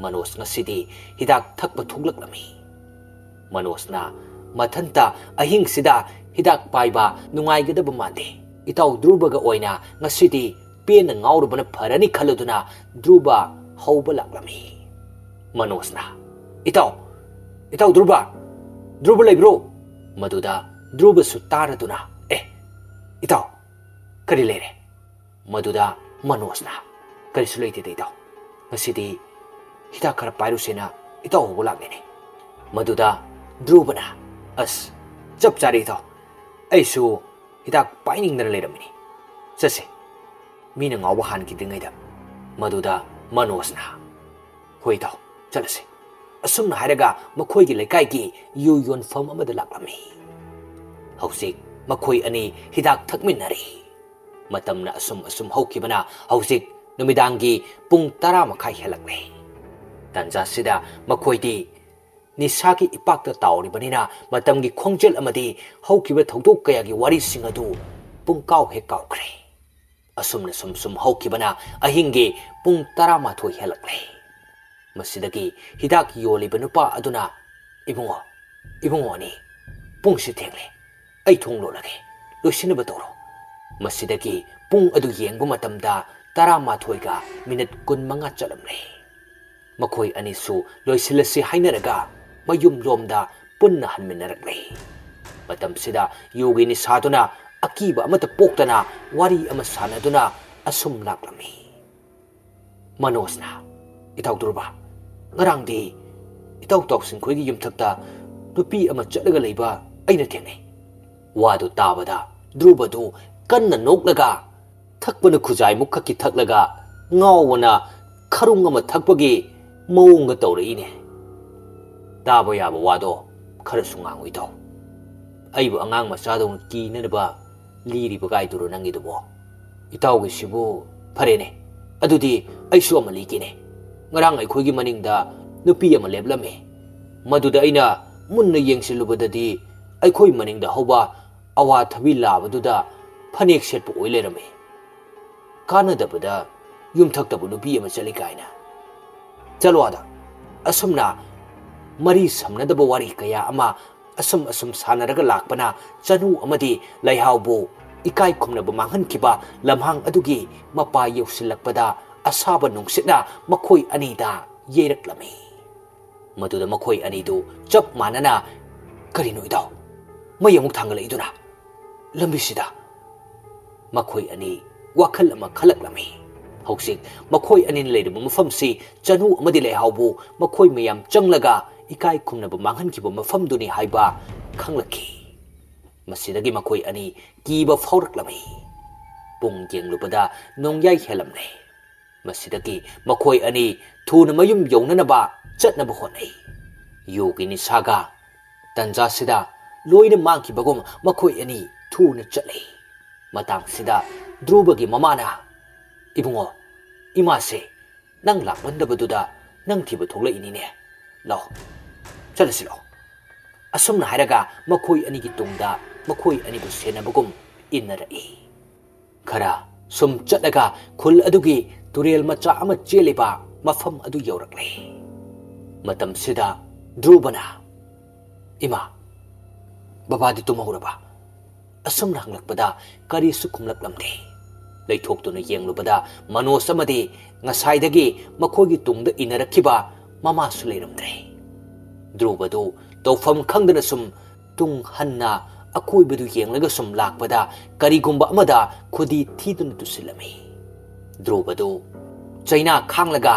ꯃꯅꯣꯖ ꯉꯁꯤꯗꯤ ꯍꯤꯗꯥꯛ ꯊꯛꯄ ꯊꯣꯛꯂꯛꯂꯝꯃꯤ꯫ ꯃꯅꯣꯖꯅ ꯃꯊꯟꯇ ꯑꯍꯤꯡꯁꯤꯗ ꯍꯤꯗꯥꯛ ꯄꯥꯏꯕ ꯅꯨꯡꯉꯥꯏꯒꯗꯕ ꯃꯥꯟꯗꯦ꯫ ꯏꯇꯥꯎ ꯙ꯭ꯔꯨꯕꯒ ꯑꯣꯏꯅ ꯉꯁꯤꯗꯤ ꯄꯦꯟꯅ ꯉꯥꯎꯔꯨꯕꯅ ꯐꯔꯅꯤ ꯈꯜꯂꯗꯨꯅ ꯙ꯭ꯔꯨꯕ ꯍꯧꯕ ꯂꯥꯛꯂꯝꯃꯤ꯫ ꯃꯅꯣꯖꯅ, "ꯏꯇꯥꯎ, ꯏꯇꯥꯎ ꯙ꯭ꯔꯨꯕ, ꯙ꯭ꯔꯨꯕ ꯂꯩꯕ꯭ꯔꯣ?" ꯃꯗꯨꯗ ꯙ꯭ꯔꯨꯕꯁꯨ ꯇꯥꯔꯗꯨꯅ, "ꯑꯦ, ꯏꯇꯥꯎ, ꯀꯔꯤ ꯂꯩꯔꯦ?" ꯃꯗꯨꯗ ꯃꯅꯣꯖꯅ, "ꯀꯔꯤꯁꯨ ꯂꯩꯇꯦꯗ ꯏꯇꯥꯎ, ꯉꯁꯤꯗꯤ ꯍꯤꯗꯥꯛ ꯈꯔ ꯄꯥꯏꯔꯨꯁꯦꯅ ꯏꯇꯥꯎ ꯍꯧꯕ ꯂꯥꯛꯂꯤꯅꯦ꯫" ꯃꯗꯨꯗ ꯙ꯭ꯔꯨꯕꯅ, "ꯑꯁ, ꯆꯞ ꯆꯥꯔꯦ ꯏꯇꯥꯎ, ꯑꯩꯁꯨ ꯍꯤꯗꯥꯛ ꯄꯥꯏꯅꯤꯡꯗꯅ ꯂꯩꯔꯝꯃꯤꯅꯤ꯫ ꯆꯠꯁꯦ, ꯃꯤꯅ ꯉꯥꯎꯕ ꯍꯥꯟꯈꯤꯗ꯭ꯔꯤꯉꯩꯗ꯫" ꯃꯗꯨꯗ ꯃꯅꯣꯖꯅ, "ꯍꯣꯏ ꯏꯇꯥꯎ, ꯆꯠꯂꯁꯦ꯫" ꯑꯁꯨꯝꯅ ꯍꯥꯏꯔꯒ ꯃꯈꯣꯏꯒꯤ ꯂꯩꯀꯥꯏꯒꯤ ꯌꯨ ꯌꯣꯟꯐꯝ ꯑꯃꯗ ꯂꯥꯛꯂꯝꯃꯤ꯫ ꯍꯧꯖꯤꯛ ꯃꯈꯣꯏ ꯑꯅꯤ ꯍꯤꯗꯥꯛ ꯊꯛꯃꯤꯟꯅꯔꯤ꯫ ꯃꯇꯝꯅ ꯑꯁꯨꯝ ꯑꯁꯨꯝ ꯍꯧꯈꯤꯕꯅ ꯍꯧꯖꯤꯛ ꯅꯨꯃꯤꯗꯥꯡꯒꯤ ꯄꯨꯡ ꯇꯔꯥ ꯃꯈꯥꯏ ꯍꯦꯜꯂꯛꯂꯦ꯫ ꯇꯥꯟꯖꯥꯁꯤꯗ ꯃꯈꯣꯏꯗꯤ ꯅꯤꯁꯥꯒꯤ ꯏꯄꯥꯛꯇ ꯇꯥꯎꯔꯤꯕꯅꯤꯅ ꯃꯇꯝꯒꯤ ꯈꯣꯡꯖꯦꯜ ꯑꯃꯗꯤ ꯍꯧꯈꯤꯕ ꯊꯧꯗꯣꯛ ꯀꯌꯥꯒꯤ ꯋꯥꯔꯤꯁꯤꯡ ꯑꯗꯨ ꯄꯨꯡꯀꯥꯎ ꯍꯦꯛ ꯀꯥꯎꯈ꯭ꯔꯦ꯫ ꯑꯁꯨꯝꯅ ꯁꯨꯝ ꯁꯨꯝ ꯍꯧꯈꯤꯕꯅ ꯑꯍꯤꯡꯒꯤ ꯄꯨꯡ ꯇꯔꯥꯃꯥꯊꯣꯏ ꯍꯦꯜꯂꯛꯂꯦ꯫ ꯃꯁꯤꯗꯒꯤ ꯍꯤꯗꯥꯛ ꯌꯣꯜꯂꯤꯕ ꯅꯨꯄꯥ ꯑꯗꯨꯅ, "ꯏꯕꯨꯡꯉꯣ, ꯏꯕꯨꯡꯉꯣ ꯑꯅꯤ, ꯄꯨꯡꯁꯤ ꯊꯦꯡꯂꯦ, ꯑꯩ ꯊꯣꯡ ꯂꯣꯜꯂꯒꯦ, ꯂꯣꯏꯁꯤꯟꯅꯕ ꯇꯧꯔꯣ꯫" ꯃꯁꯤꯗꯒꯤ ꯄꯨꯡ ꯑꯗꯨ ꯌꯦꯡꯕ ꯃꯇꯝꯗ ꯇꯔꯥꯃꯥꯊꯣꯏꯒ ꯃꯤꯅꯤꯠ ꯀꯨꯟꯃꯉꯥ ꯆꯠꯂꯝꯂꯦ꯫ ꯃꯈꯣꯏ ꯑꯅꯤꯁꯨ ꯂꯣꯏꯁꯤꯜꯂꯁꯤ ꯍꯥꯏꯅꯔꯒ ꯃꯌꯨꯝꯂꯣꯝꯗ ꯄꯨꯟꯅ ꯍꯟꯃꯤꯟꯅꯔꯛꯂꯦ꯫ ꯃꯇꯝꯁꯤꯗ ꯌꯨꯒꯤ ꯅꯤꯁꯥꯗꯨꯅ ꯑꯀꯤꯕ ꯑꯃꯠꯇ ꯄꯣꯛꯇꯅ ꯋꯥꯔꯤ ꯑꯃ ꯁꯥꯟꯅꯗꯨꯅ ꯑꯁꯨꯝ ꯂꯥꯛꯂꯝꯃꯤ꯫ ꯃꯅꯣꯖꯅ, "ꯏꯇꯥꯎ ꯙ꯭ꯔꯨꯕ, ꯉꯔꯥꯡꯗꯤ ꯏꯇꯥꯎ ꯇꯥꯎꯁꯤꯡꯈꯣꯏꯒꯤ ꯌꯨꯝꯊꯛꯇ ꯅꯨꯄꯤ ꯑꯃ ꯆꯠꯂꯒ ꯂꯩꯕ ꯑꯩꯅ ꯊꯦꯡꯅꯩ꯫" ꯋꯥꯗꯨ ꯇꯥꯕꯗ ꯙ꯭ꯔꯨꯕꯗꯨ ꯀꯟꯅ ꯅꯣꯛꯂꯒ, ꯊꯛꯄꯅ ꯈꯨꯖꯥꯏꯃꯨꯛ ꯈꯛꯀꯤ ꯊꯛꯂꯒ ꯉꯥꯎꯕꯅ ꯈꯔꯨꯡ ꯑꯃ ꯊꯛꯄꯒꯤ ꯃꯑꯣꯡꯒ ꯇꯧꯔꯛꯏꯅꯦ꯫ ꯇꯥꯕ ꯌꯥꯕ ꯋꯥꯗꯣ ꯈꯔꯁꯨ ꯉꯥꯡꯉꯨ ꯏꯇꯥꯎ꯫ ꯑꯩꯕꯨ ꯑꯉꯥꯡ ꯃꯆꯥꯗꯧꯅ ꯀꯤꯅꯅꯕ ꯂꯤꯔꯤꯕ ꯀꯥꯏꯗꯨꯔꯣ ꯅꯪꯒꯤꯗꯨꯕꯣ? ꯏꯇꯥꯎꯒꯤꯁꯤꯕꯨ ꯐꯔꯦꯅꯦ, ꯑꯗꯨꯗꯤ ꯑꯩꯁꯨ ꯑꯃ ꯂꯤꯒꯦꯅꯦ꯫ ꯉꯔꯥꯡ ꯑꯩꯈꯣꯏꯒꯤ ꯃꯅꯤꯡꯗ ꯅꯨꯄꯤ ꯑꯃ ꯂꯦꯞꯂꯝꯃꯤ꯫ ꯃꯗꯨꯗ ꯑꯩꯅ ꯃꯨꯟꯅ ꯌꯦꯡꯁꯤꯜꯂꯨꯕꯗꯗꯤ ꯑꯩꯈꯣꯏ ꯃꯅꯤꯡꯗ ꯍꯧꯕ ꯑꯋꯥꯊꯕꯤ ꯂꯥꯕꯗꯨꯗ ꯐꯅꯦꯛ ꯁꯦꯠꯄ ꯑꯣꯏ ꯂꯩꯔꯝꯃꯤ꯫ ꯀꯥꯟꯅꯗꯕꯗ ꯌꯨꯝꯊꯛꯇꯕꯨ ꯅꯨꯄꯤ ꯑꯃ ꯆꯠꯂꯤ ꯀꯥꯏꯅ꯫ ꯆꯠꯂꯣ ꯑꯥꯗ꯫ ꯑꯁꯨꯝꯅ ꯃꯔꯤ ꯁꯝꯅꯗꯕ ꯋꯥꯔꯤ ꯀꯌꯥ ꯑꯃ ꯑꯁꯨꯝ ꯑꯁꯨꯝ ꯁꯥꯟꯅꯔꯒ ꯂꯥꯛꯄꯅ ꯆꯅꯨ ꯑꯃꯗꯤ ꯂꯩꯍꯥꯎꯕꯨ ꯏꯀꯥꯏ ꯈꯨꯝꯅꯕ ꯃꯥꯡꯍꯟꯈꯤꯕ ꯂꯝꯍꯥꯡ ꯑꯗꯨꯒꯤ ꯃꯄꯥ ꯌꯧꯁꯤꯜꯂꯛꯄꯗ ꯑꯁꯥꯕ ꯅꯨꯡꯁꯤꯠꯅ ꯃꯈꯣꯏ ꯑꯅꯤꯗ ꯌꯩꯔꯛꯂꯝꯃꯤ꯫ ꯃꯗꯨꯗ ꯃꯈꯣꯏ ꯑꯅꯤꯗꯨ ꯆꯞ ꯃꯥꯟꯅꯅ, "ꯀꯔꯤꯅꯣ ꯏꯇꯥꯎ? ꯃꯩ ꯑꯃꯨꯛ ꯊꯥꯡꯒꯠꯂꯛꯏꯗꯨꯅ ꯂꯝꯕꯤꯁꯤꯗ?" ꯃꯈꯣꯏ ꯑꯅꯤ ꯋꯥꯈꯜ ꯑꯃ ꯈꯜꯂꯛꯂꯝꯃꯤ꯫ ꯍꯧꯖꯤꯛ ꯃꯈꯣꯏ ꯑꯅꯤꯅ ꯂꯩꯔꯤꯕ ꯃꯐꯝꯁꯤ ꯆꯅꯨ ꯑꯃꯗꯤ ꯂꯩꯍꯥꯎꯕꯨ ꯃꯈꯣꯏ ꯃꯌꯥꯝ ꯆꯪꯂꯒ ꯏꯀꯥꯏ ꯈꯨꯝꯅꯕ ꯃꯥꯡꯍꯟꯈꯤꯕ ꯃꯐꯝꯗꯨꯅꯤ ꯍꯥꯏꯕ ꯈꯪꯂꯛꯈꯤ꯫ ꯃꯁꯤꯗꯒꯤ ꯃꯈꯣꯏ ꯑꯅꯤ ꯀꯤꯕ ꯐꯥꯎꯔꯛꯂꯝꯃꯤ꯫ ꯄꯨꯡ ꯌꯦꯡꯂꯨꯕꯗ ꯅꯣꯡꯌꯥꯏ ꯍꯦꯜꯂꯝꯂꯦ꯫ ꯃꯁꯤꯗꯒꯤ ꯃꯈꯣꯏ ꯑꯅꯤ ꯊꯨꯅ ꯃꯌꯨꯝ ꯌꯧꯅꯅꯕ ꯆꯠꯅꯕ ꯍꯣꯠꯅꯩ꯫ ꯌꯨꯒꯤ ꯅꯤꯁꯥꯒ ꯇꯟꯖꯥꯁꯤꯗ ꯂꯣꯏꯅ ꯃꯥꯡꯈꯤꯕꯒꯨꯝ ꯃꯈꯣꯏ ꯑꯅꯤ ꯊꯨꯅ ꯆꯠꯂꯤ꯫ ꯃꯇꯥꯡꯁꯤꯗ ꯙ꯭ꯔꯨꯕꯒꯤ ꯃꯃꯥꯅ, "ꯏꯕꯨꯡꯉꯣ, ꯏꯃꯥꯁꯦ ꯅꯪ ꯂꯥꯛꯃꯟꯗꯕꯗꯨꯗ ꯅꯪ ꯊꯤꯕ ꯊꯣꯛꯂꯛꯏꯅꯤꯅꯦ꯫ ꯂꯥꯛꯑꯣ, ꯆꯠꯂꯁꯤ ꯂꯥꯛꯑꯣ꯫" ꯑꯁꯨꯝꯅ ꯍꯥꯏꯔꯒ ꯃꯈꯣꯏ ꯑꯅꯤꯒꯤ ꯇꯨꯡꯗ ꯃꯈꯣꯏ ꯑꯅꯤꯕꯨ ꯁꯦꯟꯅꯕꯒꯨꯝ ꯏꯟꯅꯔꯛꯏ꯫ ꯈꯔ ꯁꯨꯝ ꯆꯠꯂꯒ ꯈꯨꯜ ꯑꯗꯨꯒꯤ ꯇꯨꯔꯦꯜ ꯃꯆꯥ ꯑꯃ ꯆꯦꯜꯂꯤꯕ ꯃꯐꯝ ꯑꯗꯨ ꯌꯧꯔꯛꯂꯦ꯫ ꯃꯇꯝꯁꯤꯗ ꯙ꯭ꯔꯨꯕꯅ, "ꯏꯃꯥ, ꯕꯕꯥꯗꯤ ꯇꯨꯝꯍꯧꯔꯕ?" ꯑꯁꯨꯝꯅ ꯍꯪꯂꯛꯄꯗ ꯀꯔꯤꯁꯨ ꯈꯨꯝꯂꯛꯂꯝꯗꯦ꯫ ꯂꯩꯊꯣꯛꯇꯨꯅ ꯌꯦꯡꯂꯨꯕꯗ ꯃꯅꯣꯖ ꯑꯃꯗꯤ ꯉꯁꯥꯏꯗꯒꯤ ꯃꯈꯣꯏꯒꯤ ꯇꯨꯡꯗ ꯏꯟꯅꯔꯛꯈꯤꯕ ꯃꯃꯥꯁꯨ ꯂꯩꯔꯝꯗ꯭ꯔꯦ꯫ ꯙ꯭ꯔꯨꯕꯗꯨ ꯇꯧꯐꯝ ꯈꯪꯗꯅ ꯁꯨꯝ ꯇꯨꯡ ꯍꯟꯅ ꯑꯀꯣꯏꯕꯗꯨ ꯌꯦꯡꯂꯒ ꯁꯨꯝ ꯂꯥꯛꯄꯗ ꯀꯔꯤꯒꯨꯝꯕ ꯑꯃꯗ ꯈꯨꯗꯤ ꯊꯤꯗꯨꯅ ꯇꯨꯁꯤꯜꯂꯝꯃꯤ꯫ ꯙ꯭ꯔꯨꯕꯗꯨ ꯆꯩꯅꯥ ꯈꯥꯡꯂꯒ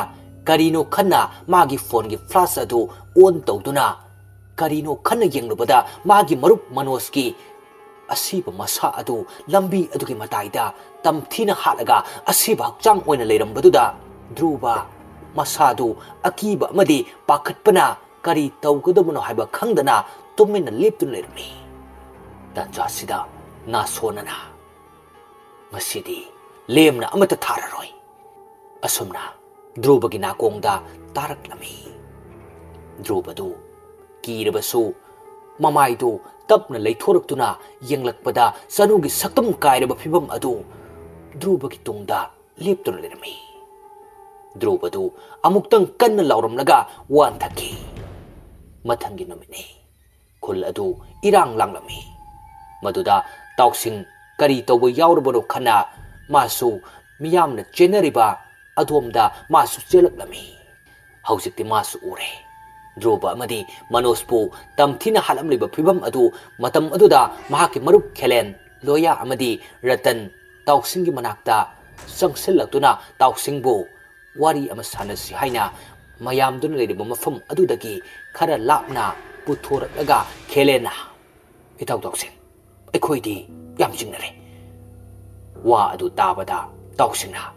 ꯀꯔꯤꯅꯣ ꯈꯟꯅ ꯃꯥꯒꯤ ꯐꯣꯟꯒꯤ ꯐ꯭ꯂꯥꯁ ꯑꯗꯨ ꯑꯣꯟ ꯇꯧꯗꯨꯅ ꯀꯔꯤꯅꯣ ꯈꯟꯅ ꯌꯦꯡꯂꯨꯕꯗ ꯃꯥꯒꯤ ꯃꯔꯨꯞ ꯃꯅꯣꯖꯀꯤ ꯑꯁꯤꯕ ꯃꯁꯥ ꯑꯗꯨ ꯂꯝꯕꯤ ꯑꯗꯨꯒꯤ ꯃꯇꯥꯏꯗ ꯇꯝꯊꯤꯅ ꯍꯥꯠꯂꯒ ꯑꯁꯤꯕ ꯍꯛꯆꯥꯡ ꯑꯣꯏꯅ ꯂꯩꯔꯝꯕꯗꯨꯗ ꯙ꯭ꯔꯨꯕ ꯃꯁꯥꯗꯨ ꯑꯀꯤꯕ ꯑꯃꯗꯤ ꯄꯥꯈꯠꯄꯅ ꯀꯔꯤ ꯇꯧꯒꯗꯕꯅꯣ ꯍꯥꯏꯕ ꯈꯪꯗꯅ ꯇꯨꯃꯤꯟꯅ ꯂꯦꯞꯇꯨꯅ ꯂꯩꯔꯝꯃꯤ꯫ ꯇꯥꯟꯖꯥꯁꯤꯗ ꯅꯥꯁꯣꯟꯅꯅ, "ꯉꯁꯤꯗꯤ ꯂꯦꯝꯅ ꯑꯃꯠꯇ ꯊꯥꯔꯔꯣꯏ" ꯑꯁꯨꯝꯅ ꯙ꯭ꯔꯨꯕꯒꯤ ꯅꯥꯀꯣꯡꯗ ꯇꯥꯔꯛꯂꯝꯃꯤ꯫ ꯙ꯭ꯔꯨꯕꯗꯨ ꯀꯤꯔꯕꯁꯨ ꯃꯃꯥꯏꯗꯨ ꯇꯞꯅ ꯂꯩꯊꯣꯔꯛꯇꯨꯅ ꯌꯦꯡꯂꯛꯄꯗ ꯆꯅꯨꯒꯤ ꯁꯛꯇꯝ ꯀꯥꯏꯔꯕ ꯐꯤꯕꯝ ꯑꯗꯨ ꯙ꯭ꯔꯨꯕꯒꯤ ꯇꯨꯡꯗ ꯂꯦꯞꯇꯨꯅ ꯂꯩꯔꯝꯃꯤ꯫ ꯙ꯭ꯔꯨꯕꯗꯨ ꯑꯃꯨꯛꯇꯪ ꯀꯟꯅ ꯂꯥꯎꯔꯝꯂꯒ ꯋꯥꯟꯊꯈꯤ꯫ ꯃꯊꯪꯒꯤ ꯅꯨꯃꯤꯠꯅꯤ꯫ ꯈꯨꯜ ꯑꯗꯨ ꯏꯔꯥꯡ ꯂꯥꯡꯂꯝꯃꯤ꯫ ꯃꯗꯨꯗ ꯇꯥꯎꯁꯤꯡ ꯀꯔꯤ ꯇꯧꯕ ꯌꯥꯎꯔꯕꯅꯣ ꯈꯟꯅ ꯃꯥꯁꯨ ꯃꯤꯌꯥꯝꯅ ꯆꯦꯟꯅꯔꯤꯕ ꯑꯗꯣꯝꯗ ꯃꯥꯁꯨ ꯆꯦꯜꯂꯛꯂꯝꯃꯤ꯫ ꯍꯧꯖꯤꯛꯇꯤ ꯃꯥꯁꯨ ꯎꯔꯦ꯫ ꯙ꯭ꯔꯨꯕ ꯑꯃꯗꯤ ꯃꯅꯣꯖꯄꯨ ꯇꯝꯊꯤꯅ ꯍꯥꯠꯂꯝꯂꯤꯕ ꯐꯤꯕꯝ ꯑꯗꯨ ꯃꯇꯝ ꯑꯗꯨꯗ ꯃꯍꯥꯛꯀꯤ ꯃꯔꯨꯞ ꯈꯦꯂꯦꯟ, ꯂꯣꯌꯥ ꯑꯃꯗꯤ ꯔꯇꯟ ꯇꯥꯎꯁꯤꯡꯒꯤ ꯃꯅꯥꯛꯇ ꯆꯪꯁꯤꯜꯂꯛꯇꯨꯅ ꯇꯥꯎꯁꯤꯡꯕꯨ ꯋꯥꯔꯤ ꯑꯃ ꯁꯥꯟꯅꯁꯤ ꯍꯥꯏꯅ ꯃꯌꯥꯝꯗꯨꯅ ꯂꯩꯔꯤꯕ ꯃꯐꯝ ꯑꯗꯨꯗꯒꯤ ꯈꯔ ꯂꯥꯞꯅ ꯄꯨꯊꯣꯔꯛꯂꯒ ꯈꯦꯂꯦꯟꯅ, "ꯏꯇꯥꯎ ꯇꯥꯎꯁꯤꯡ, ꯑꯩꯈꯣꯏꯗꯤ ꯌꯥꯝ ꯆꯤꯡꯅꯔꯦ꯫" ꯋꯥ ꯑꯗꯨ ꯇꯥꯕꯗ ꯇꯥꯎꯁꯤꯡꯅ,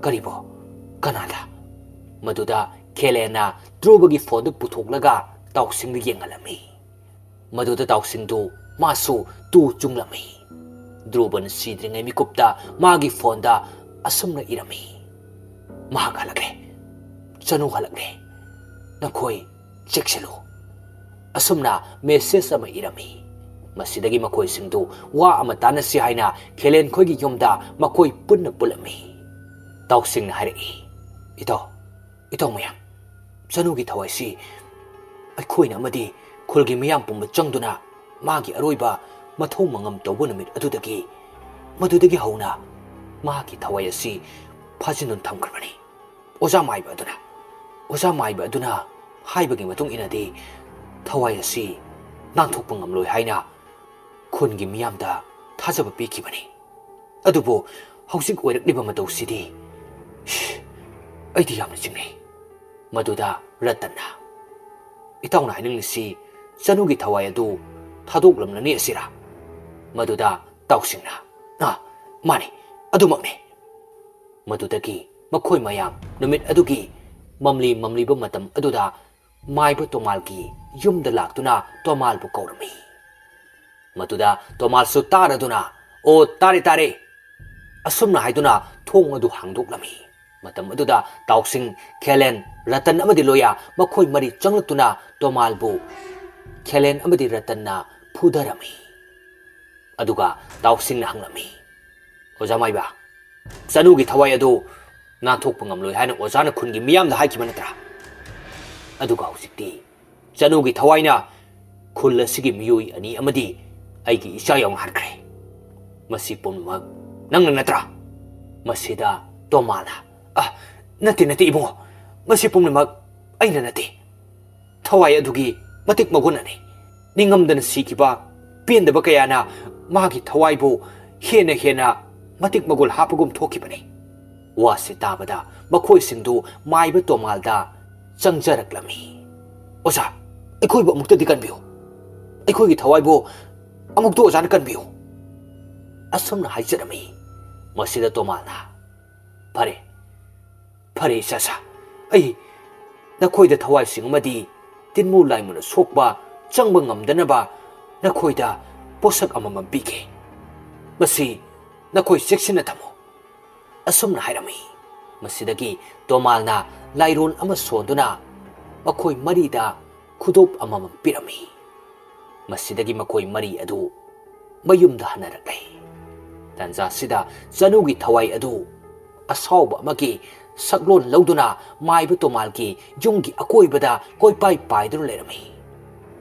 "ꯀꯔꯤꯕꯣ? ꯀꯅꯥꯗ?" ꯃꯗꯨꯗ ꯈꯦꯂꯦꯟꯅ ꯙ꯭ꯔꯨꯕꯒꯤ ꯐꯣꯟꯗꯨ ꯄꯨꯊꯣꯛꯂꯒ ꯇꯥꯎꯁꯤꯡꯗ ꯌꯦꯡꯍꯜꯂꯝꯃꯤ꯫ ꯃꯗꯨꯗ ꯇꯥꯎꯁꯤꯡꯗꯨ ꯃꯥꯁꯨ ꯇꯨ ꯆꯨꯡꯂꯝꯃꯤ꯫ ꯙ꯭ꯔꯨꯕꯅ ꯁꯤꯗ꯭ꯔꯤꯉꯩ ꯃꯤꯀꯨꯞꯇ ꯃꯥꯒꯤ ꯐꯣꯟꯗ ꯑꯁꯨꯝꯅ ꯏꯔꯝꯃꯤ, "ꯃꯍꯥꯛ ꯍꯜꯂꯛꯂꯦ꯫ ꯆꯅꯨ ꯍꯜꯂꯛꯂꯦ꯫ ꯅꯈꯣꯏ ꯆꯦꯛꯁꯤꯜꯂꯨ꯫" ꯑꯁꯨꯝꯅ ꯃꯦꯁꯦꯖ ꯑꯃ ꯏꯔꯝꯃꯤ꯫ ꯃꯁꯤꯗꯒꯤ ꯃꯈꯣꯏꯁꯤꯡꯗꯨ ꯋꯥ ꯑꯃ ꯇꯥꯟꯅꯁꯤ ꯍꯥꯏꯅ ꯈꯦꯂꯦꯟ ꯈꯣꯏꯒꯤ ꯌꯨꯝꯗ ꯃꯈꯣꯏ ꯄꯨꯟꯅ ꯄꯨꯜꯂꯝꯃꯤ꯫ ꯇꯥꯎꯁꯤꯡꯅ ꯍꯥꯏꯔꯛꯏ, "ꯏꯇꯥꯎ, ꯏꯇꯥꯎ ꯃꯌꯥꯝ, ꯆꯅꯨꯒꯤ ꯊꯋꯥꯏꯁꯤ ꯑꯩꯈꯣꯏꯅ ꯑꯃꯗꯤ ꯈꯨꯜꯒꯤ ꯃꯤꯌꯥꯝ ꯄꯨꯝꯕ ꯆꯪꯗꯨꯅ ꯃꯥꯒꯤ ꯑꯔꯣꯏꯕ ꯃꯊꯧ ꯃꯉꯝ ꯇꯧꯕ ꯅꯨꯃꯤꯠ ꯑꯗꯨꯗꯒꯤ, ꯃꯗꯨꯗꯒꯤ ꯍꯧꯅ ꯃꯍꯥꯛꯀꯤ ꯊꯋꯥꯏ ꯑꯁꯤ ꯐꯥꯖꯤꯟꯗꯨꯅ ꯊꯝꯈ꯭ꯔꯕꯅꯤ꯫ ꯑꯣꯖꯥ ꯃꯥꯏꯕ ꯑꯗꯨꯅ, ꯑꯣꯖꯥ ꯃꯥꯏꯕ ꯑꯗꯨꯅ ꯍꯥꯏꯕꯒꯤ ꯃꯇꯨꯡ ꯏꯟꯅꯗꯤ ꯊꯋꯥꯏ ꯑꯁꯤ ꯅꯥꯟꯊꯣꯛꯄ ꯉꯝꯂꯣꯏ ꯍꯥꯏꯅ ꯈꯨꯟꯒꯤ ꯃꯤꯌꯥꯝꯗ ꯊꯥꯖꯕ ꯄꯤꯈꯤꯕꯅꯤ꯫ ꯑꯗꯨꯕꯨ ꯍꯧꯖꯤꯛ ꯑꯣꯏꯔꯛꯂꯤꯕ ꯃꯇꯧꯁꯤꯗꯤ, ꯁꯤ, ꯑꯩꯗꯤ ꯌꯥꯝꯅ ꯆꯤꯡꯅꯩ꯫ ꯃꯗꯨꯗ ꯔꯇꯟꯅ, "ꯏꯇꯥꯎꯅ ꯍꯥꯏꯅꯤꯡꯂꯤꯁꯤ ꯆꯅꯨꯒꯤ ꯊꯋꯥꯏ ꯑꯗꯨ ꯊꯥꯗꯣꯛꯂꯝꯂꯅꯤ ꯑꯁꯤꯔꯥ?" ꯃꯗꯨꯗ ꯇꯥꯎꯁꯤꯡꯅ, "ꯑꯥ, ꯃꯥꯅꯤ, ꯑꯗꯨꯃꯛꯅꯤ꯫" ꯃꯗꯨꯗꯒꯤ ꯃꯈꯣꯏ ꯃꯌꯥꯝ ꯅꯨꯃꯤꯠ ꯑꯗꯨꯒꯤ ꯃꯝꯂꯤ ꯃꯝꯂꯤꯕ ꯃꯇꯝ ꯑꯗꯨꯗ ꯃꯥꯏꯕ ꯇꯣꯃꯥꯜꯒꯤ ꯌꯨꯝꯗ ꯂꯥꯛꯇꯨꯅ ꯇꯣꯃꯥꯜꯕꯨ ꯀꯧꯔꯝꯃꯤ꯫ ꯃꯗꯨꯗ ꯇꯣꯃꯥꯜꯁꯨ ꯇꯥꯔꯗꯨꯅ, "ꯑꯣ, ꯇꯥꯔꯦ, ꯇꯥꯔꯦ," ꯑꯁꯨꯝꯅ ꯍꯥꯏꯗꯨꯅ ꯊꯣꯡ ꯑꯗꯨ ꯍꯥꯡꯗꯣꯛꯂꯝꯃꯤ꯫ ꯃꯇꯝ ꯑꯗꯨꯗ ꯇꯥꯎꯁꯤꯡ, ꯈꯦꯂꯦꯟ, ꯔꯇꯟ ꯑꯃꯗꯤ ꯂꯣꯌꯥ, ꯃꯈꯣꯏ ꯃꯔꯤ ꯆꯪꯂꯛꯇꯨꯅ ꯇꯣꯃꯥꯜꯕꯨ ꯈꯦꯂꯦꯟ ꯑꯃꯗꯤ ꯔꯇꯟꯅ ꯐꯨꯊꯔꯝꯃꯤ꯫ ꯑꯗꯨꯒ ꯇꯥꯎꯁꯤꯡꯅ ꯍꯪꯂꯝꯃꯤ, "ꯑꯣꯖꯥ ꯃꯥꯏꯕ, ꯆꯅꯨꯒꯤ ꯊꯋꯥꯏ ꯑꯗꯨ ꯅꯥꯟꯊꯣꯛꯄ ꯉꯝꯂꯣꯏ ꯍꯥꯏꯅ ꯑꯣꯖꯥꯅ ꯈꯨꯟꯒꯤ ꯃꯤꯌꯥꯝꯗ ꯍꯥꯏꯈꯤꯕ ꯅꯠꯇ꯭ꯔꯥ? ꯑꯗꯨꯒ ꯍꯧꯖꯤꯛꯇꯤ ꯆꯅꯨꯒꯤ ꯊꯋꯥꯏꯅ ꯈꯨꯜ ꯑꯁꯤꯒꯤ ꯃꯤꯑꯣꯏ ꯑꯅꯤ ꯑꯃꯗꯤ ꯑꯩꯒꯤ ꯏꯆꯥ ꯌꯥꯎꯅ ꯍꯥꯠꯈ꯭ꯔꯦ꯫ ꯃꯁꯤ ꯄꯨꯝꯅꯃꯛ ꯅꯪꯅ ꯅꯠꯇ꯭ꯔꯥ?" ꯃꯁꯤꯗ ꯇꯣꯃꯥꯜꯅ, "ꯑ, ꯅꯠꯇꯦ, ꯅꯠꯇꯦ ꯏꯕꯨꯡꯉꯣ, ꯃꯁꯤ ꯄꯨꯝꯅꯃꯛ ꯑꯩꯅ ꯅꯠꯇꯦ꯫ ꯊꯋꯥꯏ ꯑꯗꯨꯒꯤ ꯃꯇꯤꯛ ꯃꯒꯨꯟ ꯑꯅꯤ꯫ ꯅꯤꯡꯉꯝꯗꯅ ꯁꯤꯈꯤꯕ ꯄꯦꯟꯗꯕ ꯀꯌꯥꯅ ꯃꯥꯒꯤ ꯊꯋꯥꯏꯕꯨ ꯍꯦꯟꯅ ꯍꯦꯟꯅ ꯃꯇꯤꯛ ꯃꯒꯨꯜ ꯍꯥꯞꯄꯒꯨꯝ ꯊꯣꯛꯈꯤꯕꯅꯤ꯫" ꯋꯥꯁꯤ ꯇꯥꯕꯗ ꯃꯈꯣꯏꯁꯤꯡꯗꯨ ꯃꯥꯏꯕ ꯇꯣꯃꯥꯜꯗ ꯆꯪꯖꯔꯛꯂꯝꯃꯤ꯫ "ꯑꯣꯖꯥ, ꯑꯩꯈꯣꯏꯕꯨ ꯑꯃꯨꯛꯇꯗꯤ ꯀꯟꯕꯤꯌꯨ꯫ ꯑꯩꯈꯣꯏꯒꯤ ꯊꯋꯥꯏꯕꯨ ꯑꯃꯨꯛꯇ ꯑꯣꯖꯥꯅ ꯀꯟꯕꯤꯌꯨ," ꯑꯁꯨꯝꯅ ꯍꯥꯏꯖꯔꯝꯃꯤ꯫ ꯃꯁꯤꯗ ꯇꯣꯃꯥꯜꯅ, "ꯐꯔꯦ, ꯐꯔꯦ ꯏꯆꯥꯁꯥ, ꯑꯩ ꯅꯈꯣꯏꯗ ꯊꯋꯥꯏꯁꯤꯡ ꯑꯃꯗꯤ ꯇꯤꯟꯃꯨ ꯂꯥꯏꯃꯨꯅ ꯁꯣꯛꯄ ꯆꯪꯕ ꯉꯝꯗꯅꯕ ꯅꯈꯣꯏꯗ ꯄꯣꯠꯁꯛ ꯑꯃꯃꯝ ꯄꯤꯒꯦ꯫ ꯃꯁꯤ ꯅꯈꯣꯏ ꯆꯦꯛꯁꯤꯟꯅ ꯊꯝꯃꯨ꯫" ꯑꯁꯨꯝꯅ ꯍꯥꯏꯔꯝꯃꯤ꯫ ꯃꯁꯤꯗꯒꯤ ꯇꯣꯃꯥꯜꯅ ꯂꯥꯏꯔꯣꯟ ꯑꯃ ꯁꯣꯟꯗꯨꯅ ꯃꯈꯣꯏ ꯃꯔꯤꯗ ꯈꯨꯗꯣꯞ ꯑꯃꯃꯝ ꯄꯤꯔꯝꯃꯤ꯫ ꯃꯁꯤꯗꯒꯤ ꯃꯈꯣꯏ ꯃꯔꯤ ꯑꯗꯨ ꯃꯌꯨꯝꯗ ꯍꯟꯅꯔꯛꯂꯦ꯫ ꯇꯥꯟꯖꯥꯁꯤꯗ ꯆꯅꯨꯒꯤ ꯊꯋꯥꯏ ꯑꯗꯨ ꯑꯁꯥꯎꯕ ꯑꯃꯒꯤ ꯁꯛꯂꯣꯟ ꯂꯧꯗꯨꯅ ꯃꯥꯏꯕ ꯇꯣꯃꯥꯜꯒꯤ ꯌꯨꯝꯒꯤ ꯑꯀꯣꯏꯕꯗ ꯀꯣꯏꯄꯥꯏ ꯄꯥꯏꯗꯨꯅ ꯂꯩꯔꯝꯃꯤ꯫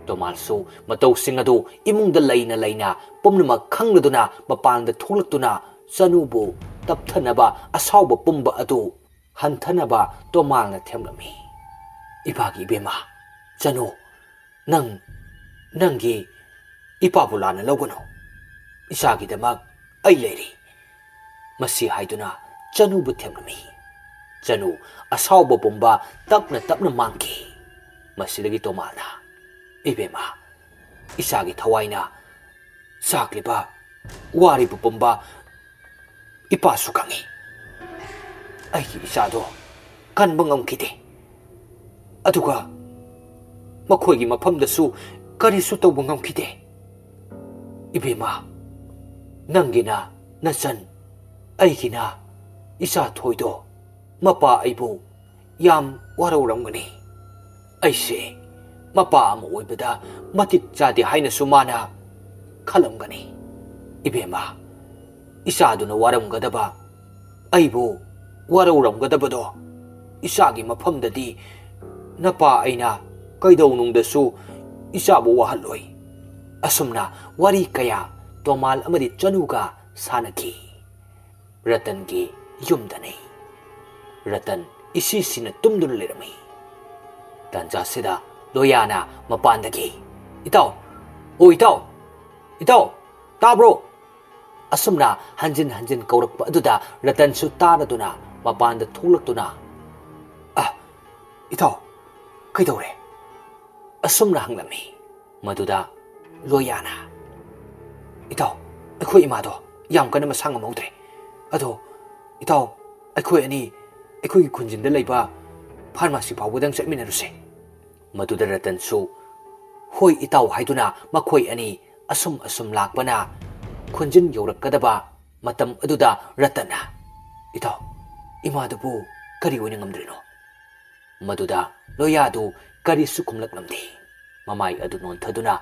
ꯇꯣꯃꯥꯜꯁꯨ ꯃꯇꯧꯁꯤꯡ ꯑꯗꯨ ꯏꯃꯨꯡꯗ ꯂꯩꯅ ꯂꯩꯅ ꯄꯨꯝꯅꯃꯛ ꯈꯪꯂꯗꯨꯅ ꯃꯄꯥꯟꯗ ꯊꯣꯛꯂꯛꯇꯨꯅ ꯆꯅꯨꯕꯨ ꯇꯞꯊꯅꯕ ꯑꯁꯥꯎꯕ ꯄꯨꯝꯕ ꯑꯗꯨ ꯍꯟꯊꯅꯕ ꯇꯣꯃꯥꯜꯅ ꯊꯦꯝꯂꯝꯃꯤ꯫ "ꯏꯄꯥꯒꯤ ꯏꯕꯦꯝꯃ, ꯆꯅꯨ, ꯅꯪ, ꯅꯪꯒꯤ "ꯏꯄꯥꯕꯨ ꯂꯥꯟꯅ ꯂꯧꯒꯅꯨ, ꯏꯆꯥꯒꯤꯗꯃꯛ ꯑꯩ ꯂꯩꯔꯤ," ꯃꯁꯤ ꯍꯥꯏꯗꯨꯅ ꯆꯅꯨꯕꯨ ꯊꯦꯝꯂꯝꯃꯤ꯫ ꯆꯅꯨ ꯑꯁꯥꯎꯕ ꯄꯨꯝꯕ ꯇꯞꯅ ꯇꯞꯅ ꯃꯥꯡꯈꯤ꯫ ꯃꯁꯤꯗꯒꯤ ꯇꯣꯃꯥꯜꯅ, "ꯏꯕꯦꯝꯃ, ꯏꯆꯥꯒꯤ ꯊꯋꯥꯏꯅ ꯆꯥꯛꯂꯤꯕ, ꯋꯥꯔꯤꯕ ꯄꯨꯝꯕ ꯏꯄꯥꯁꯨ ꯈꯪꯏ꯫ ꯑꯩꯒꯤ ꯏꯆꯥꯗꯣ ꯀꯟꯕ ꯉꯝꯈꯤꯗꯦ꯫ ꯑꯗꯨꯒ ꯃꯈꯣꯏꯒꯤ ꯃꯐꯝꯗꯁꯨ ꯀꯔꯤꯁꯨ ꯇꯧꯕ ꯉꯝꯈꯤꯗꯦ꯫ ꯏꯕꯦꯝꯃ, ꯅꯪꯒꯤꯅ ꯅꯆꯟ, ꯑꯩꯒꯤꯅ ꯏꯆꯥ ꯊꯣꯏꯗꯣ꯫ ꯃꯄꯥ ꯑꯩꯕꯨ ꯌꯥꯝ ꯋꯥꯔꯧꯔꯝꯒꯅꯤ꯫ ꯑꯩꯁꯦ ꯃꯄꯥ ꯑꯃ ꯑꯣꯏꯕꯗ ꯃꯇꯤꯛ ꯆꯥꯗꯦ ꯍꯥꯏꯅꯁꯨ ꯃꯥꯅ ꯈꯜꯂꯝꯒꯅꯤ꯫ ꯏꯕꯦꯝꯃ, ꯏꯆꯥꯗꯨꯅ ꯋꯥꯔꯝꯒꯗꯕ, ꯑꯩꯕꯨ ꯋꯥꯔꯧꯔꯝꯒꯗꯕꯗꯣ, ꯏꯆꯥꯒꯤ ꯃꯐꯝꯗꯗꯤ ꯅꯄꯥ ꯑꯩꯅ ꯀꯩꯗꯧꯅꯨꯡꯗꯁꯨ ꯏꯆꯥꯕꯨ ꯋꯥꯍꯜꯂꯣꯏ꯫" ꯑꯁꯨꯝꯅ ꯋꯥꯔꯤ ꯀꯌꯥ ꯇꯣꯃꯥꯜ ꯑꯃꯗꯤ ꯆꯅꯨꯒ ꯁꯥꯟꯅꯈꯤ꯫ ꯔꯇꯟꯒꯤ ꯌꯨꯝꯗꯅꯤ꯫ ꯔꯇꯟ ꯏꯁꯤ ꯁꯤꯅ ꯇꯨꯝꯗꯨꯅ ꯂꯩꯔꯝꯃꯤ꯫ ꯇꯥꯟꯖꯥꯁꯤꯗ ꯂꯣꯌꯥꯅ ꯃꯄꯥꯟꯗꯒꯤ, "ꯏꯇꯥꯎ, ꯑꯣ ꯏꯇꯥꯎ, ꯏꯇꯥꯎ, ꯇꯥꯕ꯭ꯔꯣ?" ꯑꯁꯨꯝꯅ ꯍꯟꯖꯤꯟ ꯍꯟꯖꯤꯟ ꯀꯧꯔꯛꯄ ꯑꯗꯨꯗ ꯔꯇꯟꯁꯨ ꯇꯥꯔꯗꯨꯅ ꯃꯄꯥꯟꯗ ꯊꯣꯛꯂꯛꯇꯨꯅ, "ꯑ, ꯏꯇꯥꯎ, ꯀꯩꯗꯧꯔꯦ?" ꯑꯁꯨꯝꯅ ꯍꯪꯂꯝꯃꯤ꯫ ꯃꯗꯨꯗ ꯂꯣꯌꯥꯅ, "ꯏꯇꯥꯎ, ꯑꯩꯈꯣꯏ ꯏꯃꯥꯗꯣ ꯌꯥꯝ ꯀꯟꯅ ꯃꯁꯥ ꯉꯝꯍꯧꯗ꯭ꯔꯦ꯫ ꯑꯗꯣ ꯏꯇꯥꯎ, ꯑꯩꯈꯣꯏ ꯑꯅꯤ ꯑꯩꯈꯣꯏꯒꯤ ꯈꯨꯟꯖꯤꯟꯗ ꯂꯩꯕ ꯐꯥꯔꯃꯥꯁꯤ ꯐꯥꯎꯕꯗꯪ ꯆꯠꯃꯤꯟꯅꯔꯨꯁꯦ꯫" ꯃꯗꯨꯗ ꯔꯇꯟꯁꯨ "ꯍꯣꯏ ꯏꯇꯥꯎ" ꯍꯥꯏꯗꯨꯅ ꯃꯈꯣꯏ ꯑꯅꯤ ꯑꯁꯨꯝ ꯑꯁꯨꯝ ꯂꯥꯛꯄꯅ ꯈꯨꯟꯖꯤꯟ ꯌꯧꯔꯛꯀꯗꯕ ꯃꯇꯝ ꯑꯗꯨꯗ ꯔꯇꯟꯅ, "ꯏꯇꯥꯎ, ꯏꯃꯥꯗꯨꯕꯨ ꯀꯔꯤ ꯑꯣꯏꯅ ꯉꯝꯗ꯭ꯔꯤꯅꯣ?" ꯃꯗꯨꯗ ꯂꯣꯌꯥꯗꯨ ꯀꯔꯤꯁꯨ ꯈꯨꯝꯂꯛꯂꯝꯗꯦ꯫ ꯃꯃꯥꯏ ꯑꯗꯨ ꯅꯣꯟꯊꯗꯨꯅ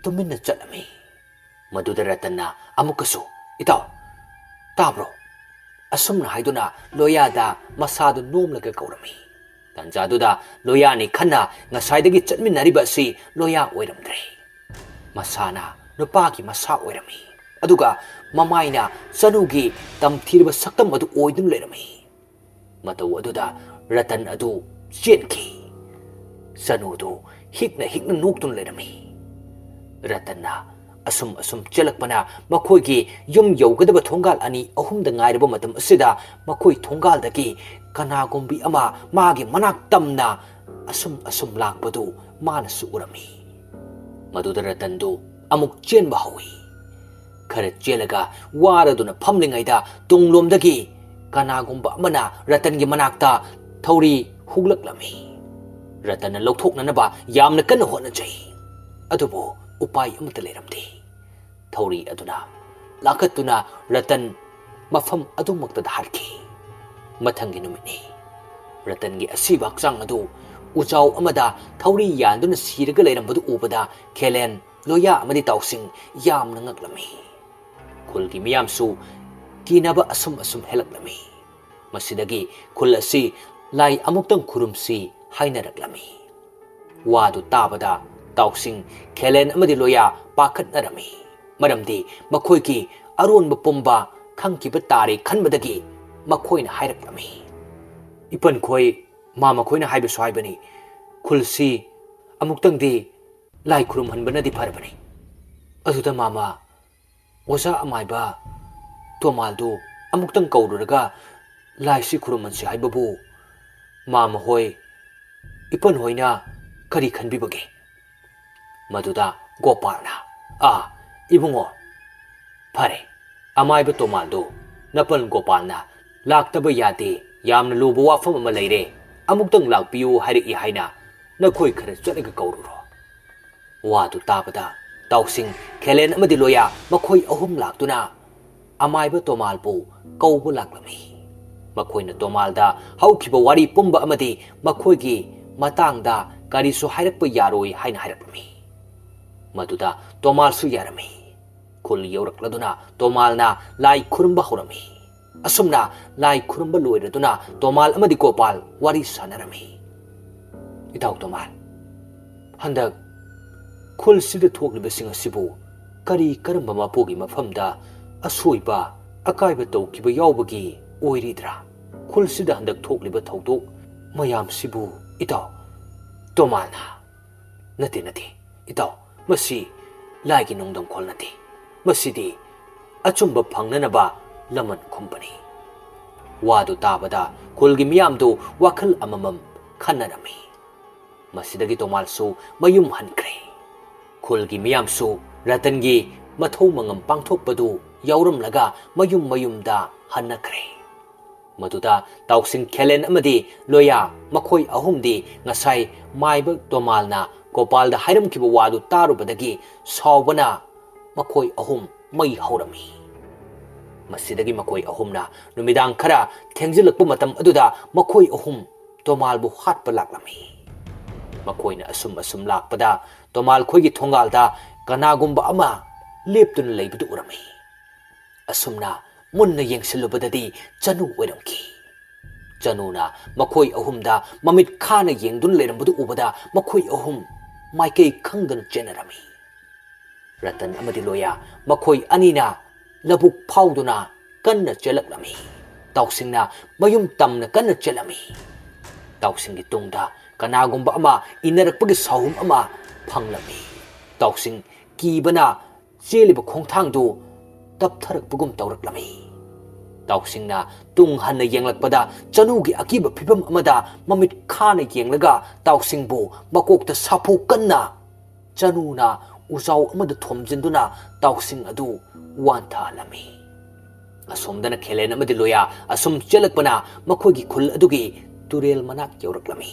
ꯇꯨꯃꯤꯟꯅ ꯆꯠꯂꯝꯃꯤ꯫ ꯃꯗꯨꯗ ꯔꯇꯟꯅ ꯑꯃꯨꯛꯀꯁꯨ, "ꯏꯇꯥꯎ, ꯇꯥꯕ꯭ꯔꯣ?" ꯑꯁꯨꯝꯅ ꯍꯥꯏꯗꯨꯅ ꯂꯣꯌꯥꯗ ꯃꯁꯥꯗꯨ ꯅꯣꯝꯂꯒ ꯀꯧꯔꯝꯃꯤ꯫ ꯇꯥꯟꯖꯥꯗꯨꯗ ꯂꯣꯌꯥꯅꯤ ꯈꯟꯅ ꯉꯁꯥꯏꯗꯒꯤ ꯆꯠꯃꯤꯟꯅꯔꯤꯕ ꯑꯁꯤ ꯂꯣꯌꯥ ꯑꯣꯏꯔꯝꯗ꯭ꯔꯦ꯫ ꯃꯁꯥꯅ ꯅꯨꯄꯥꯒꯤ ꯃꯁꯥ ꯑꯣꯏꯔꯝꯃꯤ꯫ ꯑꯗꯨꯒ ꯃꯃꯥꯏꯅ ꯆꯅꯨꯒꯤ ꯇꯝꯊꯤꯔꯕ ꯁꯛꯇꯝ ꯑꯗꯨ ꯑꯣꯏꯗꯨꯅ ꯂꯩꯔꯝꯃꯤ꯫ ꯃꯇꯧ ꯑꯗꯨꯗ ꯔꯇꯟ ꯑꯗꯨ ꯆꯦꯟꯈꯤ꯫ ꯆꯅꯨꯗꯨ ꯍꯤꯛꯅ ꯍꯤꯛꯅ ꯅꯣꯛꯇꯨꯅ ꯂꯩꯔꯝꯃꯤ꯫ ꯔꯇꯟꯅ ꯑꯁꯨꯝ ꯑꯁꯨꯝ ꯆꯦꯜꯂꯛꯄꯅ ꯃꯈꯣꯏꯒꯤ ꯌꯨꯝ ꯌꯧꯒꯗꯕ ꯊꯣꯡꯒꯥꯜ ꯑꯅꯤ ꯑꯍꯨꯝꯗ ꯉꯥꯏꯔꯕ ꯃꯇꯝ ꯑꯁꯤꯗ ꯃꯈꯣꯏ ꯊꯣꯡꯒꯥꯜꯗꯒꯤ ꯀꯅꯥꯒꯨꯝꯕꯤ ꯑꯃ ꯃꯥꯒꯤ ꯃꯅꯥꯛ ꯇꯝꯅ ꯑꯁꯨꯝ ꯑꯁꯨꯝ ꯂꯥꯛꯄꯗꯨ ꯃꯥꯅꯁꯨ ꯎꯔꯝꯃꯤ꯫ ꯃꯗꯨꯗ ꯔꯇꯟꯗꯨ ꯑꯃꯨꯛ ꯆꯦꯟꯕ ꯍꯧꯏ꯫ ꯈꯔ ꯆꯦꯜꯂꯒ ꯋꯥꯔꯗꯨꯅ ꯐꯝꯂꯤꯉꯩꯗ ꯇꯨꯡꯂꯣꯝꯗꯒꯤ ꯀꯅꯥꯒꯨꯝꯕ ꯑꯃꯅ ꯔꯇꯟꯒꯤ ꯃꯅꯥꯛꯇ ꯊꯧꯔꯤ ꯍꯨꯛꯂꯛꯂꯝꯃꯤ꯫ ꯔꯇꯟꯅ ꯂꯧꯊꯣꯛꯅꯅꯕ ꯌꯥꯝꯅ ꯀꯟꯅ ꯍꯣꯠꯅꯖꯩ, ꯑꯗꯨꯕꯨ ꯎꯄꯥꯏ ꯑꯃꯠꯇ ꯂꯩꯔꯝꯗꯦ꯫ ꯊꯧꯔꯤ ꯑꯗꯨꯅ ꯂꯥꯈꯠꯇꯨꯅ ꯔꯇꯟ ꯃꯐꯝ ꯑꯗꯨꯃꯛꯇꯗ ꯍꯥꯠꯈꯤ꯫ ꯃꯊꯪꯒꯤ ꯅꯨꯃꯤꯠꯅꯤ꯫ ꯔꯇꯟꯒꯤ ꯑꯁꯤꯕ ꯍꯛꯆꯥꯡ ꯑꯗꯨ ꯎꯖꯥꯎ ꯑꯃꯗ ꯊꯧꯔꯤ ꯌꯥꯟꯗꯨꯅ ꯁꯤꯔꯒ ꯂꯩꯔꯝꯕꯗꯨ ꯎꯕꯗ ꯈꯦꯂꯦꯟ, ꯂꯣꯌꯥ ꯑꯃꯗꯤ ꯇꯥꯎꯁꯤꯡ ꯌꯥꯝꯅ ꯉꯛꯂꯝꯃꯤ꯫ ꯈꯨꯜꯒꯤ ꯃꯤꯌꯥꯝꯁꯨ ꯀꯤꯅꯕ ꯑꯁꯨꯝ ꯑꯁꯨꯝ ꯍꯦꯜꯂꯛꯂꯝꯃꯤ꯫ ꯃꯁꯤꯗꯒꯤ ꯈꯨꯜ ꯑꯁꯤ ꯂꯥꯏ ꯑꯃꯨꯛꯇꯪ ꯈꯨꯔꯨꯝꯁꯤ ꯍꯥꯏꯅꯔꯛꯂꯝꯃꯤ꯫ ꯋꯥꯗꯨ ꯇꯥꯕꯗ ꯇꯥꯎꯁꯤꯡ, ꯈꯦꯂꯦꯟ ꯑꯃꯗꯤ ꯂꯣꯌꯥ ꯄꯥꯈꯠꯅꯔꯝꯃꯤ꯫ ꯃꯔꯝꯗꯤ ꯃꯈꯣꯏꯒꯤ ꯑꯔꯣꯟꯕ ꯄꯨꯝꯕ ꯈꯪꯈꯤꯕ ꯇꯥꯔꯦ ꯈꯟꯕꯗꯒꯤ ꯃꯈꯣꯏꯅ ꯍꯥꯏꯔꯛꯂꯝꯃꯤ꯫ ꯏꯄꯟꯈꯣꯏ, ꯃꯥ ꯃꯈꯣꯏꯅ ꯍꯥꯏꯕꯁꯨ ꯍꯥꯏꯕꯅꯤ, ꯈꯨꯜꯁꯤ ꯑꯃꯨꯛꯇꯪꯗꯤ ꯂꯥꯏ ꯈꯨꯔꯨꯝꯍꯟꯕꯅꯗꯤ ꯐꯔꯕꯅꯤ꯫ ꯑꯗꯨꯗ ꯃꯥꯃ, ꯑꯣꯖꯥ ꯑꯃꯥꯏꯕ ꯇꯣꯃꯥꯜꯗꯨ ꯑꯃꯨꯛꯇꯪ ꯀꯧꯔꯨꯔꯒ ꯂꯥꯏꯁꯤ ꯈꯨꯔꯨꯝꯍꯟꯁꯤ ꯍꯥꯏꯕꯕꯨ ꯃꯥꯃ ꯍꯣꯏ, ꯏꯄꯟ ꯍꯣꯏꯅ ꯀꯔꯤ ꯈꯟꯕꯤꯕꯒꯦ? ꯃꯗꯨꯗ ꯒꯣꯄꯥꯜꯅ, "ꯑꯥ, ꯏꯕꯨꯡꯉꯣ, ꯐꯔꯦ, ꯑꯃꯥꯏꯕ ꯇꯣꯃꯥꯜꯗꯨ ꯅꯄꯟ ꯒꯣꯄꯥꯜꯅ ꯂꯥꯛꯇꯕ ꯌꯥꯗꯦ, ꯌꯥꯝꯅ ꯂꯨꯕ ꯋꯥꯐꯝ ꯑꯃ ꯂꯩꯔꯦ, ꯑꯃꯨꯛꯇꯪ ꯂꯥꯛꯄꯤꯌꯨ ꯍꯥꯏꯔꯛꯏ ꯍꯥꯏꯅ ꯅꯈꯣꯏ ꯈꯔ ꯆꯠꯂꯒ ꯀꯧꯔꯨꯔꯣ"꯫ ꯋꯥꯗꯨ ꯇꯥꯕꯗ ꯇꯥꯎꯁꯤꯡ, ꯈꯦꯂꯦꯟ ꯑꯃꯗꯤ ꯂꯣꯌꯥ ꯃꯈꯣꯏ ꯑꯍꯨꯝ ꯂꯥꯛꯇꯨꯅ ꯑꯃꯥꯏꯕ ꯇꯣꯃꯥꯜꯕꯨ ꯀꯧꯕ ꯂꯥꯛꯂꯝꯃꯤ꯫ ꯃꯈꯣꯏꯅ ꯇꯣꯃꯥꯜꯗ ꯍꯧꯈꯤꯕ ꯋꯥꯔꯤ ꯄꯨꯝꯕ ꯑꯃꯗꯤ ꯃꯈꯣꯏꯒꯤ ꯃꯇꯥꯡꯗ ꯀꯔꯤꯁꯨ ꯍꯥꯏꯔꯛꯄ ꯌꯥꯔꯣꯏ ꯍꯥꯏꯅ ꯍꯥꯏꯔꯛꯂꯝꯃꯤ꯫ ꯃꯗꯨꯗ ꯇꯣꯃꯥꯜꯁꯨ ꯌꯥꯔꯝꯃꯤ꯫ ꯈꯨꯜ ꯌꯧꯔꯛꯂꯗꯨꯅ ꯇꯣꯃꯥꯜꯅ ꯂꯥꯏ ꯈꯨꯔꯨꯝꯕ ꯍꯧꯔꯝꯃꯤ꯫ ꯑꯁꯨꯝꯅ ꯂꯥꯏ ꯈꯨꯔꯨꯝꯕ ꯂꯣꯏꯔꯗꯨꯅ ꯇꯣꯃꯥꯜ ꯑꯃꯗꯤ ꯒꯣꯄꯥꯜ ꯋꯥꯔꯤ ꯁꯥꯟꯅꯔꯝꯃꯤ꯫ "ꯏꯇꯥꯎ ꯇꯣꯃꯥꯜ, ꯍꯟꯗꯛ ꯈꯨꯜꯁꯤꯗ ꯊꯣꯛꯂꯤꯕꯁꯤꯡ ꯑꯁꯤꯕꯨ ꯀꯔꯤ ꯀꯔꯝꯕ ꯃꯄꯨꯒꯤ ꯃꯐꯝꯗ ꯑꯁꯣꯏꯕ ꯑꯀꯥꯏꯕ ꯇꯧꯈꯤꯕ ꯌꯥꯎꯕꯒꯤ ꯑꯣꯏꯔꯤꯗ꯭ꯔꯥ? ꯈꯨꯜꯁꯤꯗ ꯍꯟꯗꯛ ꯊꯣꯛꯂꯤꯕ ꯊꯧꯗꯣꯛ ꯃꯌꯥꯝꯁꯤꯕꯨ ꯏꯇꯥꯎ ꯇꯣꯃꯥꯜꯅ"꯫ "ꯅꯠꯇꯦ, ꯅꯠꯇꯦ, ꯏꯇꯥꯎ, ꯃꯁꯤ ꯂꯥꯏꯒꯤ ꯅꯣꯡꯗꯝꯈꯣꯜ ꯅꯠꯇꯦ, ꯃꯁꯤꯗꯤ ꯑꯆꯨꯝꯕ ꯐꯪꯅꯅꯕ ꯂꯃꯟ ꯈꯨꯝꯕꯅꯤ꯫ ꯋꯥꯗꯨ ꯇꯥꯕꯗ ꯈꯨꯜꯒꯤ ꯃꯤꯌꯥꯝꯗꯨ ꯋꯥꯈꯜ ꯑꯃꯃꯝ ꯈꯟꯅꯔꯝꯃꯤ꯫ ꯃꯁꯤꯗꯒꯤ ꯇꯣꯃꯥꯜꯁꯨ ꯃꯌꯨꯝ ꯍꯟꯈ꯭ꯔꯦ꯫ ꯈꯨꯜꯒꯤ ꯃꯤꯌꯥꯝꯁꯨ ꯔꯇꯟꯒꯤ ꯃꯊꯧ ꯃꯉꯝ ꯄꯥꯡꯊꯣꯛꯄꯗꯨ ꯌꯥꯎꯔꯝꯂꯒ ꯃꯌꯨꯝ ꯃꯌꯨꯝꯗ ꯍꯟꯅꯈ꯭ꯔꯦ꯫ ꯃꯗꯨꯗ ꯇꯥꯎꯁꯤꯡ, ꯈꯦꯂꯦꯟ ꯑꯃꯗꯤ ꯂꯣꯌꯥ, ꯃꯈꯣꯏ ꯑꯍꯨꯝꯗꯤ ꯉꯁꯥꯏ ꯃꯥꯏꯕ ꯇꯣꯃꯥꯜꯅ ꯒꯣꯄꯥꯜꯗ ꯍꯥꯏꯔꯝꯈꯤꯕ ꯋꯥꯗꯨ ꯇꯥꯔꯨꯕꯗꯒꯤ ꯁꯥꯎꯕꯅ ꯃꯈꯣꯏ ꯑꯍꯨꯝ ꯃꯩ ꯍꯧꯔꯝꯃꯤ꯫ ꯃꯁꯤꯗꯒꯤ ꯃꯈꯣꯏ ꯑꯍꯨꯝꯅ ꯅꯨꯃꯤꯗꯥꯡ ꯈꯔ ꯊꯦꯡꯖꯤꯜꯂꯛꯄ ꯃꯇꯝ ꯑꯗꯨꯗ ꯃꯈꯣꯏ ꯑꯍꯨꯝ ꯇꯣꯃꯥꯜꯕꯨ ꯍꯥꯠꯄ ꯂꯥꯛꯂꯝꯃꯤ꯫ ꯃꯈꯣꯏꯅ ꯑꯁꯨꯝ ꯑꯁꯨꯝ ꯂꯥꯛꯄꯗ ꯇꯣꯃꯥꯜ ꯈꯣꯏꯒꯤ ꯊꯣꯡꯒꯥꯜꯗ ꯀꯅꯥꯒꯨꯝꯕ ꯑꯃ ꯂꯦꯞꯇꯨꯅ ꯂꯩꯕꯗꯨ ꯎꯔꯝꯃꯤ꯫ ꯑꯁꯨꯝꯅ ꯃꯨꯟꯅ ꯌꯦꯡꯁꯤꯜꯂꯨꯕꯗꯗꯤ ꯆꯅꯨ ꯑꯣꯏꯔꯝꯈꯤ꯫ ꯆꯅꯨꯅ ꯃꯈꯣꯏ ꯑꯍꯨꯝꯗ ꯃꯃꯤꯠ ꯈꯥꯅ ꯌꯦꯡꯗꯨꯅ ꯂꯩꯔꯝꯕꯗꯨ ꯎꯕꯗ ꯃꯈꯣꯏ ꯑꯍꯨꯝ ꯃꯥꯏꯀꯩ ꯈꯪꯗꯅ ꯆꯦꯟꯅꯔꯝꯃꯤ꯫ ꯔꯇꯟ ꯑꯃꯗꯤ ꯂꯣꯌꯥ ꯃꯈꯣꯏ ꯑꯅꯤꯅ ꯂꯧꯕꯨꯛ ꯐꯥꯎꯗꯨꯅ ꯀꯟꯅ ꯆꯦꯜꯂꯛꯂꯝꯃꯤ꯫ ꯇꯥꯎꯁꯤꯡꯅ ꯃꯌꯨꯝ ꯇꯝꯅ ꯀꯟꯅ ꯆꯦꯜꯂꯝꯃꯤ꯫ ꯇꯥꯎꯁꯤꯡꯒꯤ ꯇꯨꯡꯗ ꯀꯅꯥꯒꯨꯝꯕ ꯑꯃ ꯏꯟꯅꯔꯛꯄꯒꯤ ꯁꯥꯎꯍꯨꯝ ꯑꯃ ꯐꯪꯂꯝꯃꯤ꯫ ꯇꯥꯎꯁꯤꯡ ꯀꯤꯕꯅ ꯆꯦꯜꯂꯤꯕ ꯈꯣꯡꯊꯥꯡꯗꯨ ꯇꯞꯊꯔꯛꯄꯒꯨꯝ ꯇꯧꯔꯛꯂꯝꯃꯤ꯫ ꯇꯥꯎꯁꯤꯡꯅ ꯇꯨꯡ ꯍꯟꯅ ꯌꯦꯡꯂꯛꯄꯗ ꯆꯅꯨꯒꯤ ꯑꯀꯤꯕ ꯐꯤꯕꯝ ꯑꯃꯗ ꯃꯃꯤꯠ ꯈꯥꯅ ꯌꯦꯡꯂꯒ ꯇꯥꯎꯁꯤꯡꯕꯨ ꯃꯀꯣꯛꯇ ꯁꯥꯐꯨ ꯀꯟꯅ ꯆꯅꯨꯅ ꯎꯖꯥꯎ ꯑꯃꯗ ꯊꯣꯝꯖꯤꯟꯗꯨꯅ ꯇꯥꯎꯁꯤꯡ ꯑꯗꯨ ꯋꯥꯟꯊꯍꯜꯂꯝꯃꯤ꯫ ꯑꯁꯣꯝꯗꯅ ꯈꯦꯂꯦꯟ ꯑꯃꯗꯤ ꯂꯣꯌꯥ ꯑꯁꯨꯝ ꯆꯦꯜꯂꯛꯄꯅ ꯃꯈꯣꯏꯒꯤ ꯈꯨꯜ ꯑꯗꯨꯒꯤ ꯇꯨꯔꯦꯜ ꯃꯅꯥꯛ ꯌꯧꯔꯛꯂꯝꯃꯤ꯫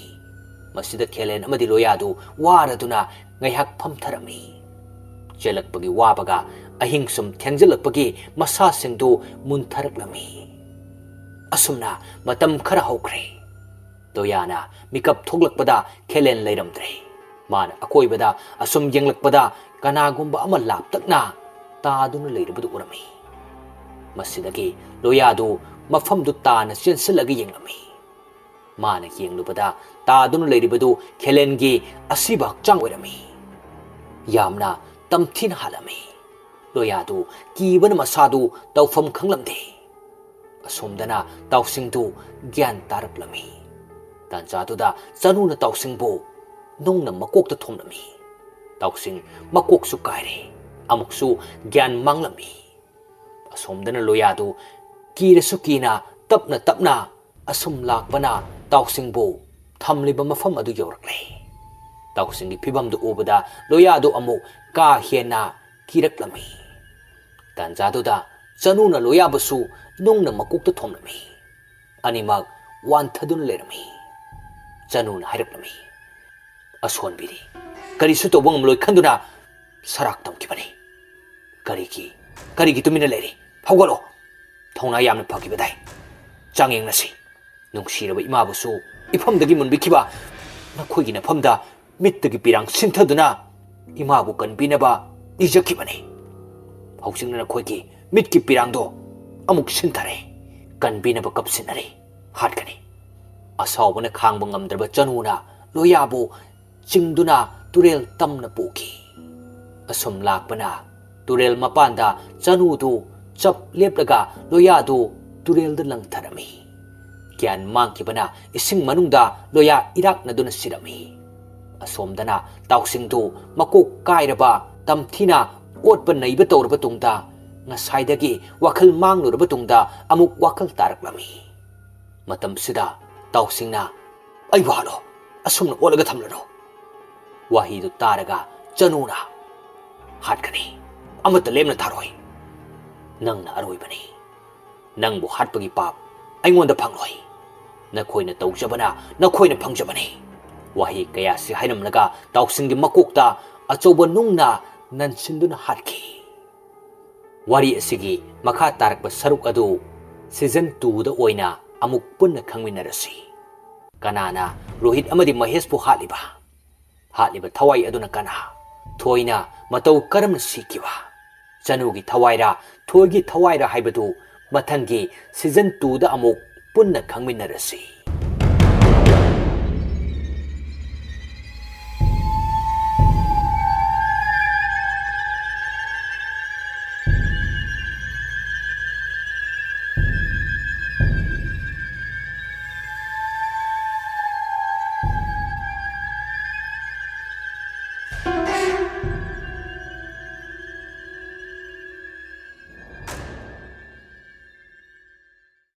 ꯃꯁꯤꯗ ꯈꯦꯂꯦꯟ ꯑꯃꯗꯤ ꯂꯣꯌꯥꯗꯨ ꯋꯥꯔꯗꯨꯅ ꯉꯥꯏꯍꯥꯛ ꯐꯝꯊꯔꯝꯃꯤ꯫ ꯆꯦꯜꯂꯛꯄꯒꯤ ꯋꯥꯕꯒ ꯑꯍꯤꯡ ꯁꯨꯝ ꯊꯦꯡꯖꯤꯜꯂꯛꯄꯒꯤ ꯃꯁꯥꯁꯤꯡꯗꯨ ꯃꯨꯟꯊꯔꯛꯂꯝꯃꯤ꯫ ꯑꯁꯨꯝꯅ ꯃꯇꯝ ꯈꯔ ꯍꯧꯈ꯭ꯔꯦ꯫ ꯂꯣꯌꯥꯅ ꯃꯤꯀꯞ ꯊꯣꯛꯂꯛꯄꯗ ꯈꯦꯂꯦꯟ ꯂꯩꯔꯝꯗ꯭ꯔꯦ꯫ ꯃꯥꯅ ꯑꯀꯣꯏꯕꯗ ꯑꯁꯨꯝ ꯌꯦꯡꯂꯛꯄꯗ ꯀꯅꯥꯒꯨꯝꯕ ꯑꯃ ꯂꯥꯞꯇꯛꯅ ꯇꯥꯗꯨꯅ ꯂꯩꯔꯕꯗꯨ ꯎꯔꯝꯃꯤ꯫ ꯃꯁꯤꯗꯒꯤ ꯂꯣꯌꯥꯗꯨ ꯃꯐꯝꯗꯨ ꯇꯥꯅ ꯆꯦꯟꯁꯤꯜꯂꯒ ꯌꯦꯡꯂꯝꯃꯤ꯫ ꯃꯥꯅ ꯌꯦꯡꯂꯨꯕꯗ ꯇꯥꯗꯨꯅ ꯂꯩꯔꯤꯕꯗꯨ ꯈꯦꯂꯦꯟꯒꯤ ꯑꯁꯤꯕ ꯍꯛꯆꯥꯡ ꯑꯣꯏꯔꯝꯃꯤ꯫ ꯌꯥꯝꯅ ꯇꯝꯊꯤꯅ ꯍꯥꯠꯂꯝꯃꯤ꯫ ꯂꯣꯌꯥꯗꯨ ꯀꯤꯕꯅ ꯃꯁꯥꯗꯨ ꯇꯧꯐꯝ ꯈꯪꯂꯝꯗꯦ꯫ ꯑꯁꯣꯝꯗꯅ ꯇꯥꯎꯁꯤꯡꯗꯨ ꯒ꯭ꯌꯥꯟ ꯇꯥꯔꯛꯂꯝꯃꯤ꯫ ꯇꯥꯟꯖꯥꯗꯨꯗ ꯆꯅꯨꯅ ꯇꯥꯎꯁꯤꯡꯕꯨ ꯅꯨꯡꯅ ꯃꯀꯣꯛꯇ ꯊꯣꯝꯂꯝꯃꯤ꯫ ꯇꯥꯎꯁꯤꯡ ꯃꯀꯣꯛꯁꯨ ꯀꯥꯏꯔꯦ, ꯑꯃꯨꯛꯁꯨ ꯒ꯭ꯌꯥꯟ ꯃꯥꯡꯂꯝꯃꯤ꯫ ꯑꯁꯣꯝꯗꯅ ꯂꯣꯌꯥꯗꯨ ꯀꯤꯔꯁꯨ ꯀꯤꯅ ꯇꯞꯅ ꯇꯞꯅ ꯑꯁꯨꯝ ꯂꯥꯛꯄꯅ ꯇꯥꯎꯁꯤꯡꯕꯨ ꯊꯝꯂꯤꯕ ꯃꯐꯝ ꯑꯗꯨ ꯌꯧꯔꯛꯂꯦ꯫ ꯇꯥꯎꯁꯤꯡꯒꯤ ꯐꯤꯕꯝꯗꯨ ꯎꯕꯗ ꯂꯣꯌꯥꯗꯨ ꯑꯃꯨꯛ ꯀꯥ ꯍꯦꯟꯅ ꯀꯤꯔꯛꯂꯝꯃꯤ꯫ ꯇꯥꯟꯖꯥꯗꯨꯗ ꯆꯅꯨꯅ ꯂꯣꯌꯥꯕꯨꯁꯨ ꯅꯨꯡꯅ ꯃꯀꯣꯛꯇ ꯊꯣꯝꯂꯝꯃꯤ꯫ ꯑꯅꯤꯃꯛ ꯋꯥꯟꯊꯗꯨꯅ ꯂꯩꯔꯝꯃꯤ꯫ ꯆꯅꯨꯅ ꯍꯥꯏꯔꯛꯂꯝꯃꯤ, "ꯑꯁꯣꯟꯕꯤꯅꯤ, ꯀꯔꯤꯁꯨ ꯇꯧꯕ ꯉꯝꯂꯣꯏ ꯈꯟꯗꯨꯅ ꯁꯔꯥꯛ ꯇꯝꯈꯤꯕꯅꯤ꯫ ꯀꯔꯤꯒꯤ, ꯀꯔꯤꯒꯤ ꯇꯨꯃꯤꯟꯅ ꯂꯩꯔꯤ? ꯍꯧꯒꯠꯂꯣ꯫ ꯊꯧꯅꯥ ꯌꯥꯝꯅ ꯐꯈꯤꯕꯗꯥꯏ꯫ ꯆꯥꯡꯌꯦꯡꯅꯁꯤ꯫ ꯅꯨꯡꯁꯤꯔꯕ ꯏꯃꯥꯕꯨꯁꯨ ꯏꯐꯝꯗꯒꯤ ꯃꯨꯟꯕꯤꯈꯤꯕ ꯅꯈꯣꯏꯒꯤ ꯅꯐꯝꯗ ꯃꯤꯠꯇꯒꯤ ꯄꯤꯔꯥꯡ ꯁꯤꯟꯊꯗꯨꯅ ꯏꯃꯥꯕꯨ ꯀꯟꯕꯤꯅꯕ ꯅꯤꯖꯈꯤꯕꯅꯤ꯫ ꯍꯧꯖꯤꯛꯅ ꯅꯈꯣꯏꯒꯤ ꯃꯤꯠꯀꯤ ꯄꯤꯔꯥꯡꯗꯣ ꯑꯃꯨꯛ ꯁꯤꯟꯊꯔꯦ꯫ ꯀꯟꯕꯤꯅꯕ ꯀꯞꯁꯤꯟꯅꯔꯤ꯫ ꯍꯥꯠꯀꯅꯤ꯫" ꯑꯁꯥꯎꯕꯅ ꯈꯥꯡꯕ ꯉꯝꯗ꯭ꯔꯕ ꯆꯅꯨꯅ ꯂꯣꯌꯥꯕꯨ ꯆꯤꯡꯗꯨꯅ ꯇꯨꯔꯦꯜ ꯇꯝꯅ ꯄꯨꯈꯤ꯫ ꯑꯁꯨꯝ ꯂꯥꯛꯄꯅ ꯇꯨꯔꯦꯜ ꯃꯄꯥꯟꯗ ꯆꯅꯨꯗꯨ ꯆꯞ ꯂꯦꯞꯂꯒ ꯂꯣꯌꯥꯗꯨ ꯇꯨꯔꯦꯜꯗ ꯂꯪꯊꯔꯝꯃꯤ꯫ ꯒ꯭ꯌꯥꯟ ꯃꯥꯡꯈꯤꯕꯅ ꯏꯁꯤꯡ ꯃꯅꯨꯡꯗ ꯂꯣꯌꯥ ꯏꯔꯥꯛꯅꯗꯨꯅ ꯁꯤꯔꯝꯃꯤ꯫ ꯑꯁꯣꯝꯗꯅ ꯇꯥꯎꯁꯤꯡꯗꯨ ꯃꯀꯣꯛ ꯀꯥꯏꯔꯕ ꯇꯝꯊꯤꯅ ꯑꯣꯠꯄ ꯅꯩꯕ ꯇꯧꯔꯕ ꯇꯨꯡꯗ ꯉꯁꯥꯏꯗꯒꯤ ꯋꯥꯈꯜ ꯃꯥꯡꯂꯨꯔꯕ ꯇꯨꯡꯗ ꯑꯃꯨꯛ ꯋꯥꯈꯜ ꯇꯥꯔꯛꯂꯝꯃꯤ꯫ ꯃꯇꯝꯁꯤꯗ ꯇꯥꯎꯁꯤꯡꯅ, "ꯑꯩꯕꯨ ꯍꯥꯠꯂꯣ, ꯑꯁꯨꯝꯅ ꯑꯣꯠꯂꯒ ꯊꯝꯂꯅꯨ꯫" ꯋꯥꯍꯩꯗꯨ ꯇꯥꯔꯒ ꯆꯅꯨꯅ, "ꯍꯥꯠꯀꯅꯤ, ꯑꯃꯠꯇ ꯂꯦꯝꯅ ꯊꯥꯔꯣꯏ꯫ ꯅꯪꯅ ꯑꯔꯣꯏꯕꯅꯤ꯫ ꯅꯪꯕꯨ ꯍꯥꯠꯄꯒꯤ ꯄꯥꯞ ꯑꯩꯉꯣꯟꯗ ꯐꯪꯂꯣꯏ꯫ ꯅꯈꯣꯏꯅ ꯇꯧꯖꯕꯅ ꯅꯈꯣꯏꯅ ꯐꯪꯖꯕꯅꯤ꯫" ꯋꯥꯍꯩ ꯀꯌꯥꯁꯤ ꯍꯥꯏꯔꯝꯂꯒ ꯇꯥꯎꯁꯤꯡꯒꯤ ꯃꯀꯣꯛꯇ ꯑꯆꯧꯕ ꯅꯨꯡꯅ ꯅꯟꯁꯤꯟꯗꯨꯅ ꯍꯥꯠꯈꯤ꯫ ꯋꯥꯔꯤ ꯑꯁꯤꯒꯤ ꯃꯈꯥ ꯇꯥꯔꯛꯄ ꯁꯔꯨꯛ ꯑꯗꯨ season two ꯗ ꯑꯣꯏꯅ ꯑꯃꯨꯛ ꯄꯨꯟꯅ ꯈꯪꯃꯤꯟꯅꯔꯁꯤ꯫ ꯀꯅꯥꯅ ꯔꯣꯍꯤꯠ ꯑꯃꯗꯤ ꯃꯍꯦꯁꯄꯨ ꯍꯥꯠꯂꯤꯕ? ꯍꯥꯠꯂꯤꯕ ꯊꯋꯥꯏ ꯑꯗꯨꯅ ꯀꯅꯥ? ꯊꯣꯏꯅ ꯃꯇꯧ ꯀꯔꯝꯅ ꯁꯤꯈꯤꯕ? ꯆꯅꯨꯒꯤ ꯊꯋꯥꯏꯔ, ꯊꯣꯏꯒꯤ ꯊꯋꯥꯏꯔ ꯍꯥꯏꯕꯗꯨ ꯃꯊꯪꯒꯤ season two ꯗ ꯑꯃꯨꯛ ꯄꯨꯟꯅ ꯈꯪꯃꯤꯟꯅꯔꯁꯤ꯫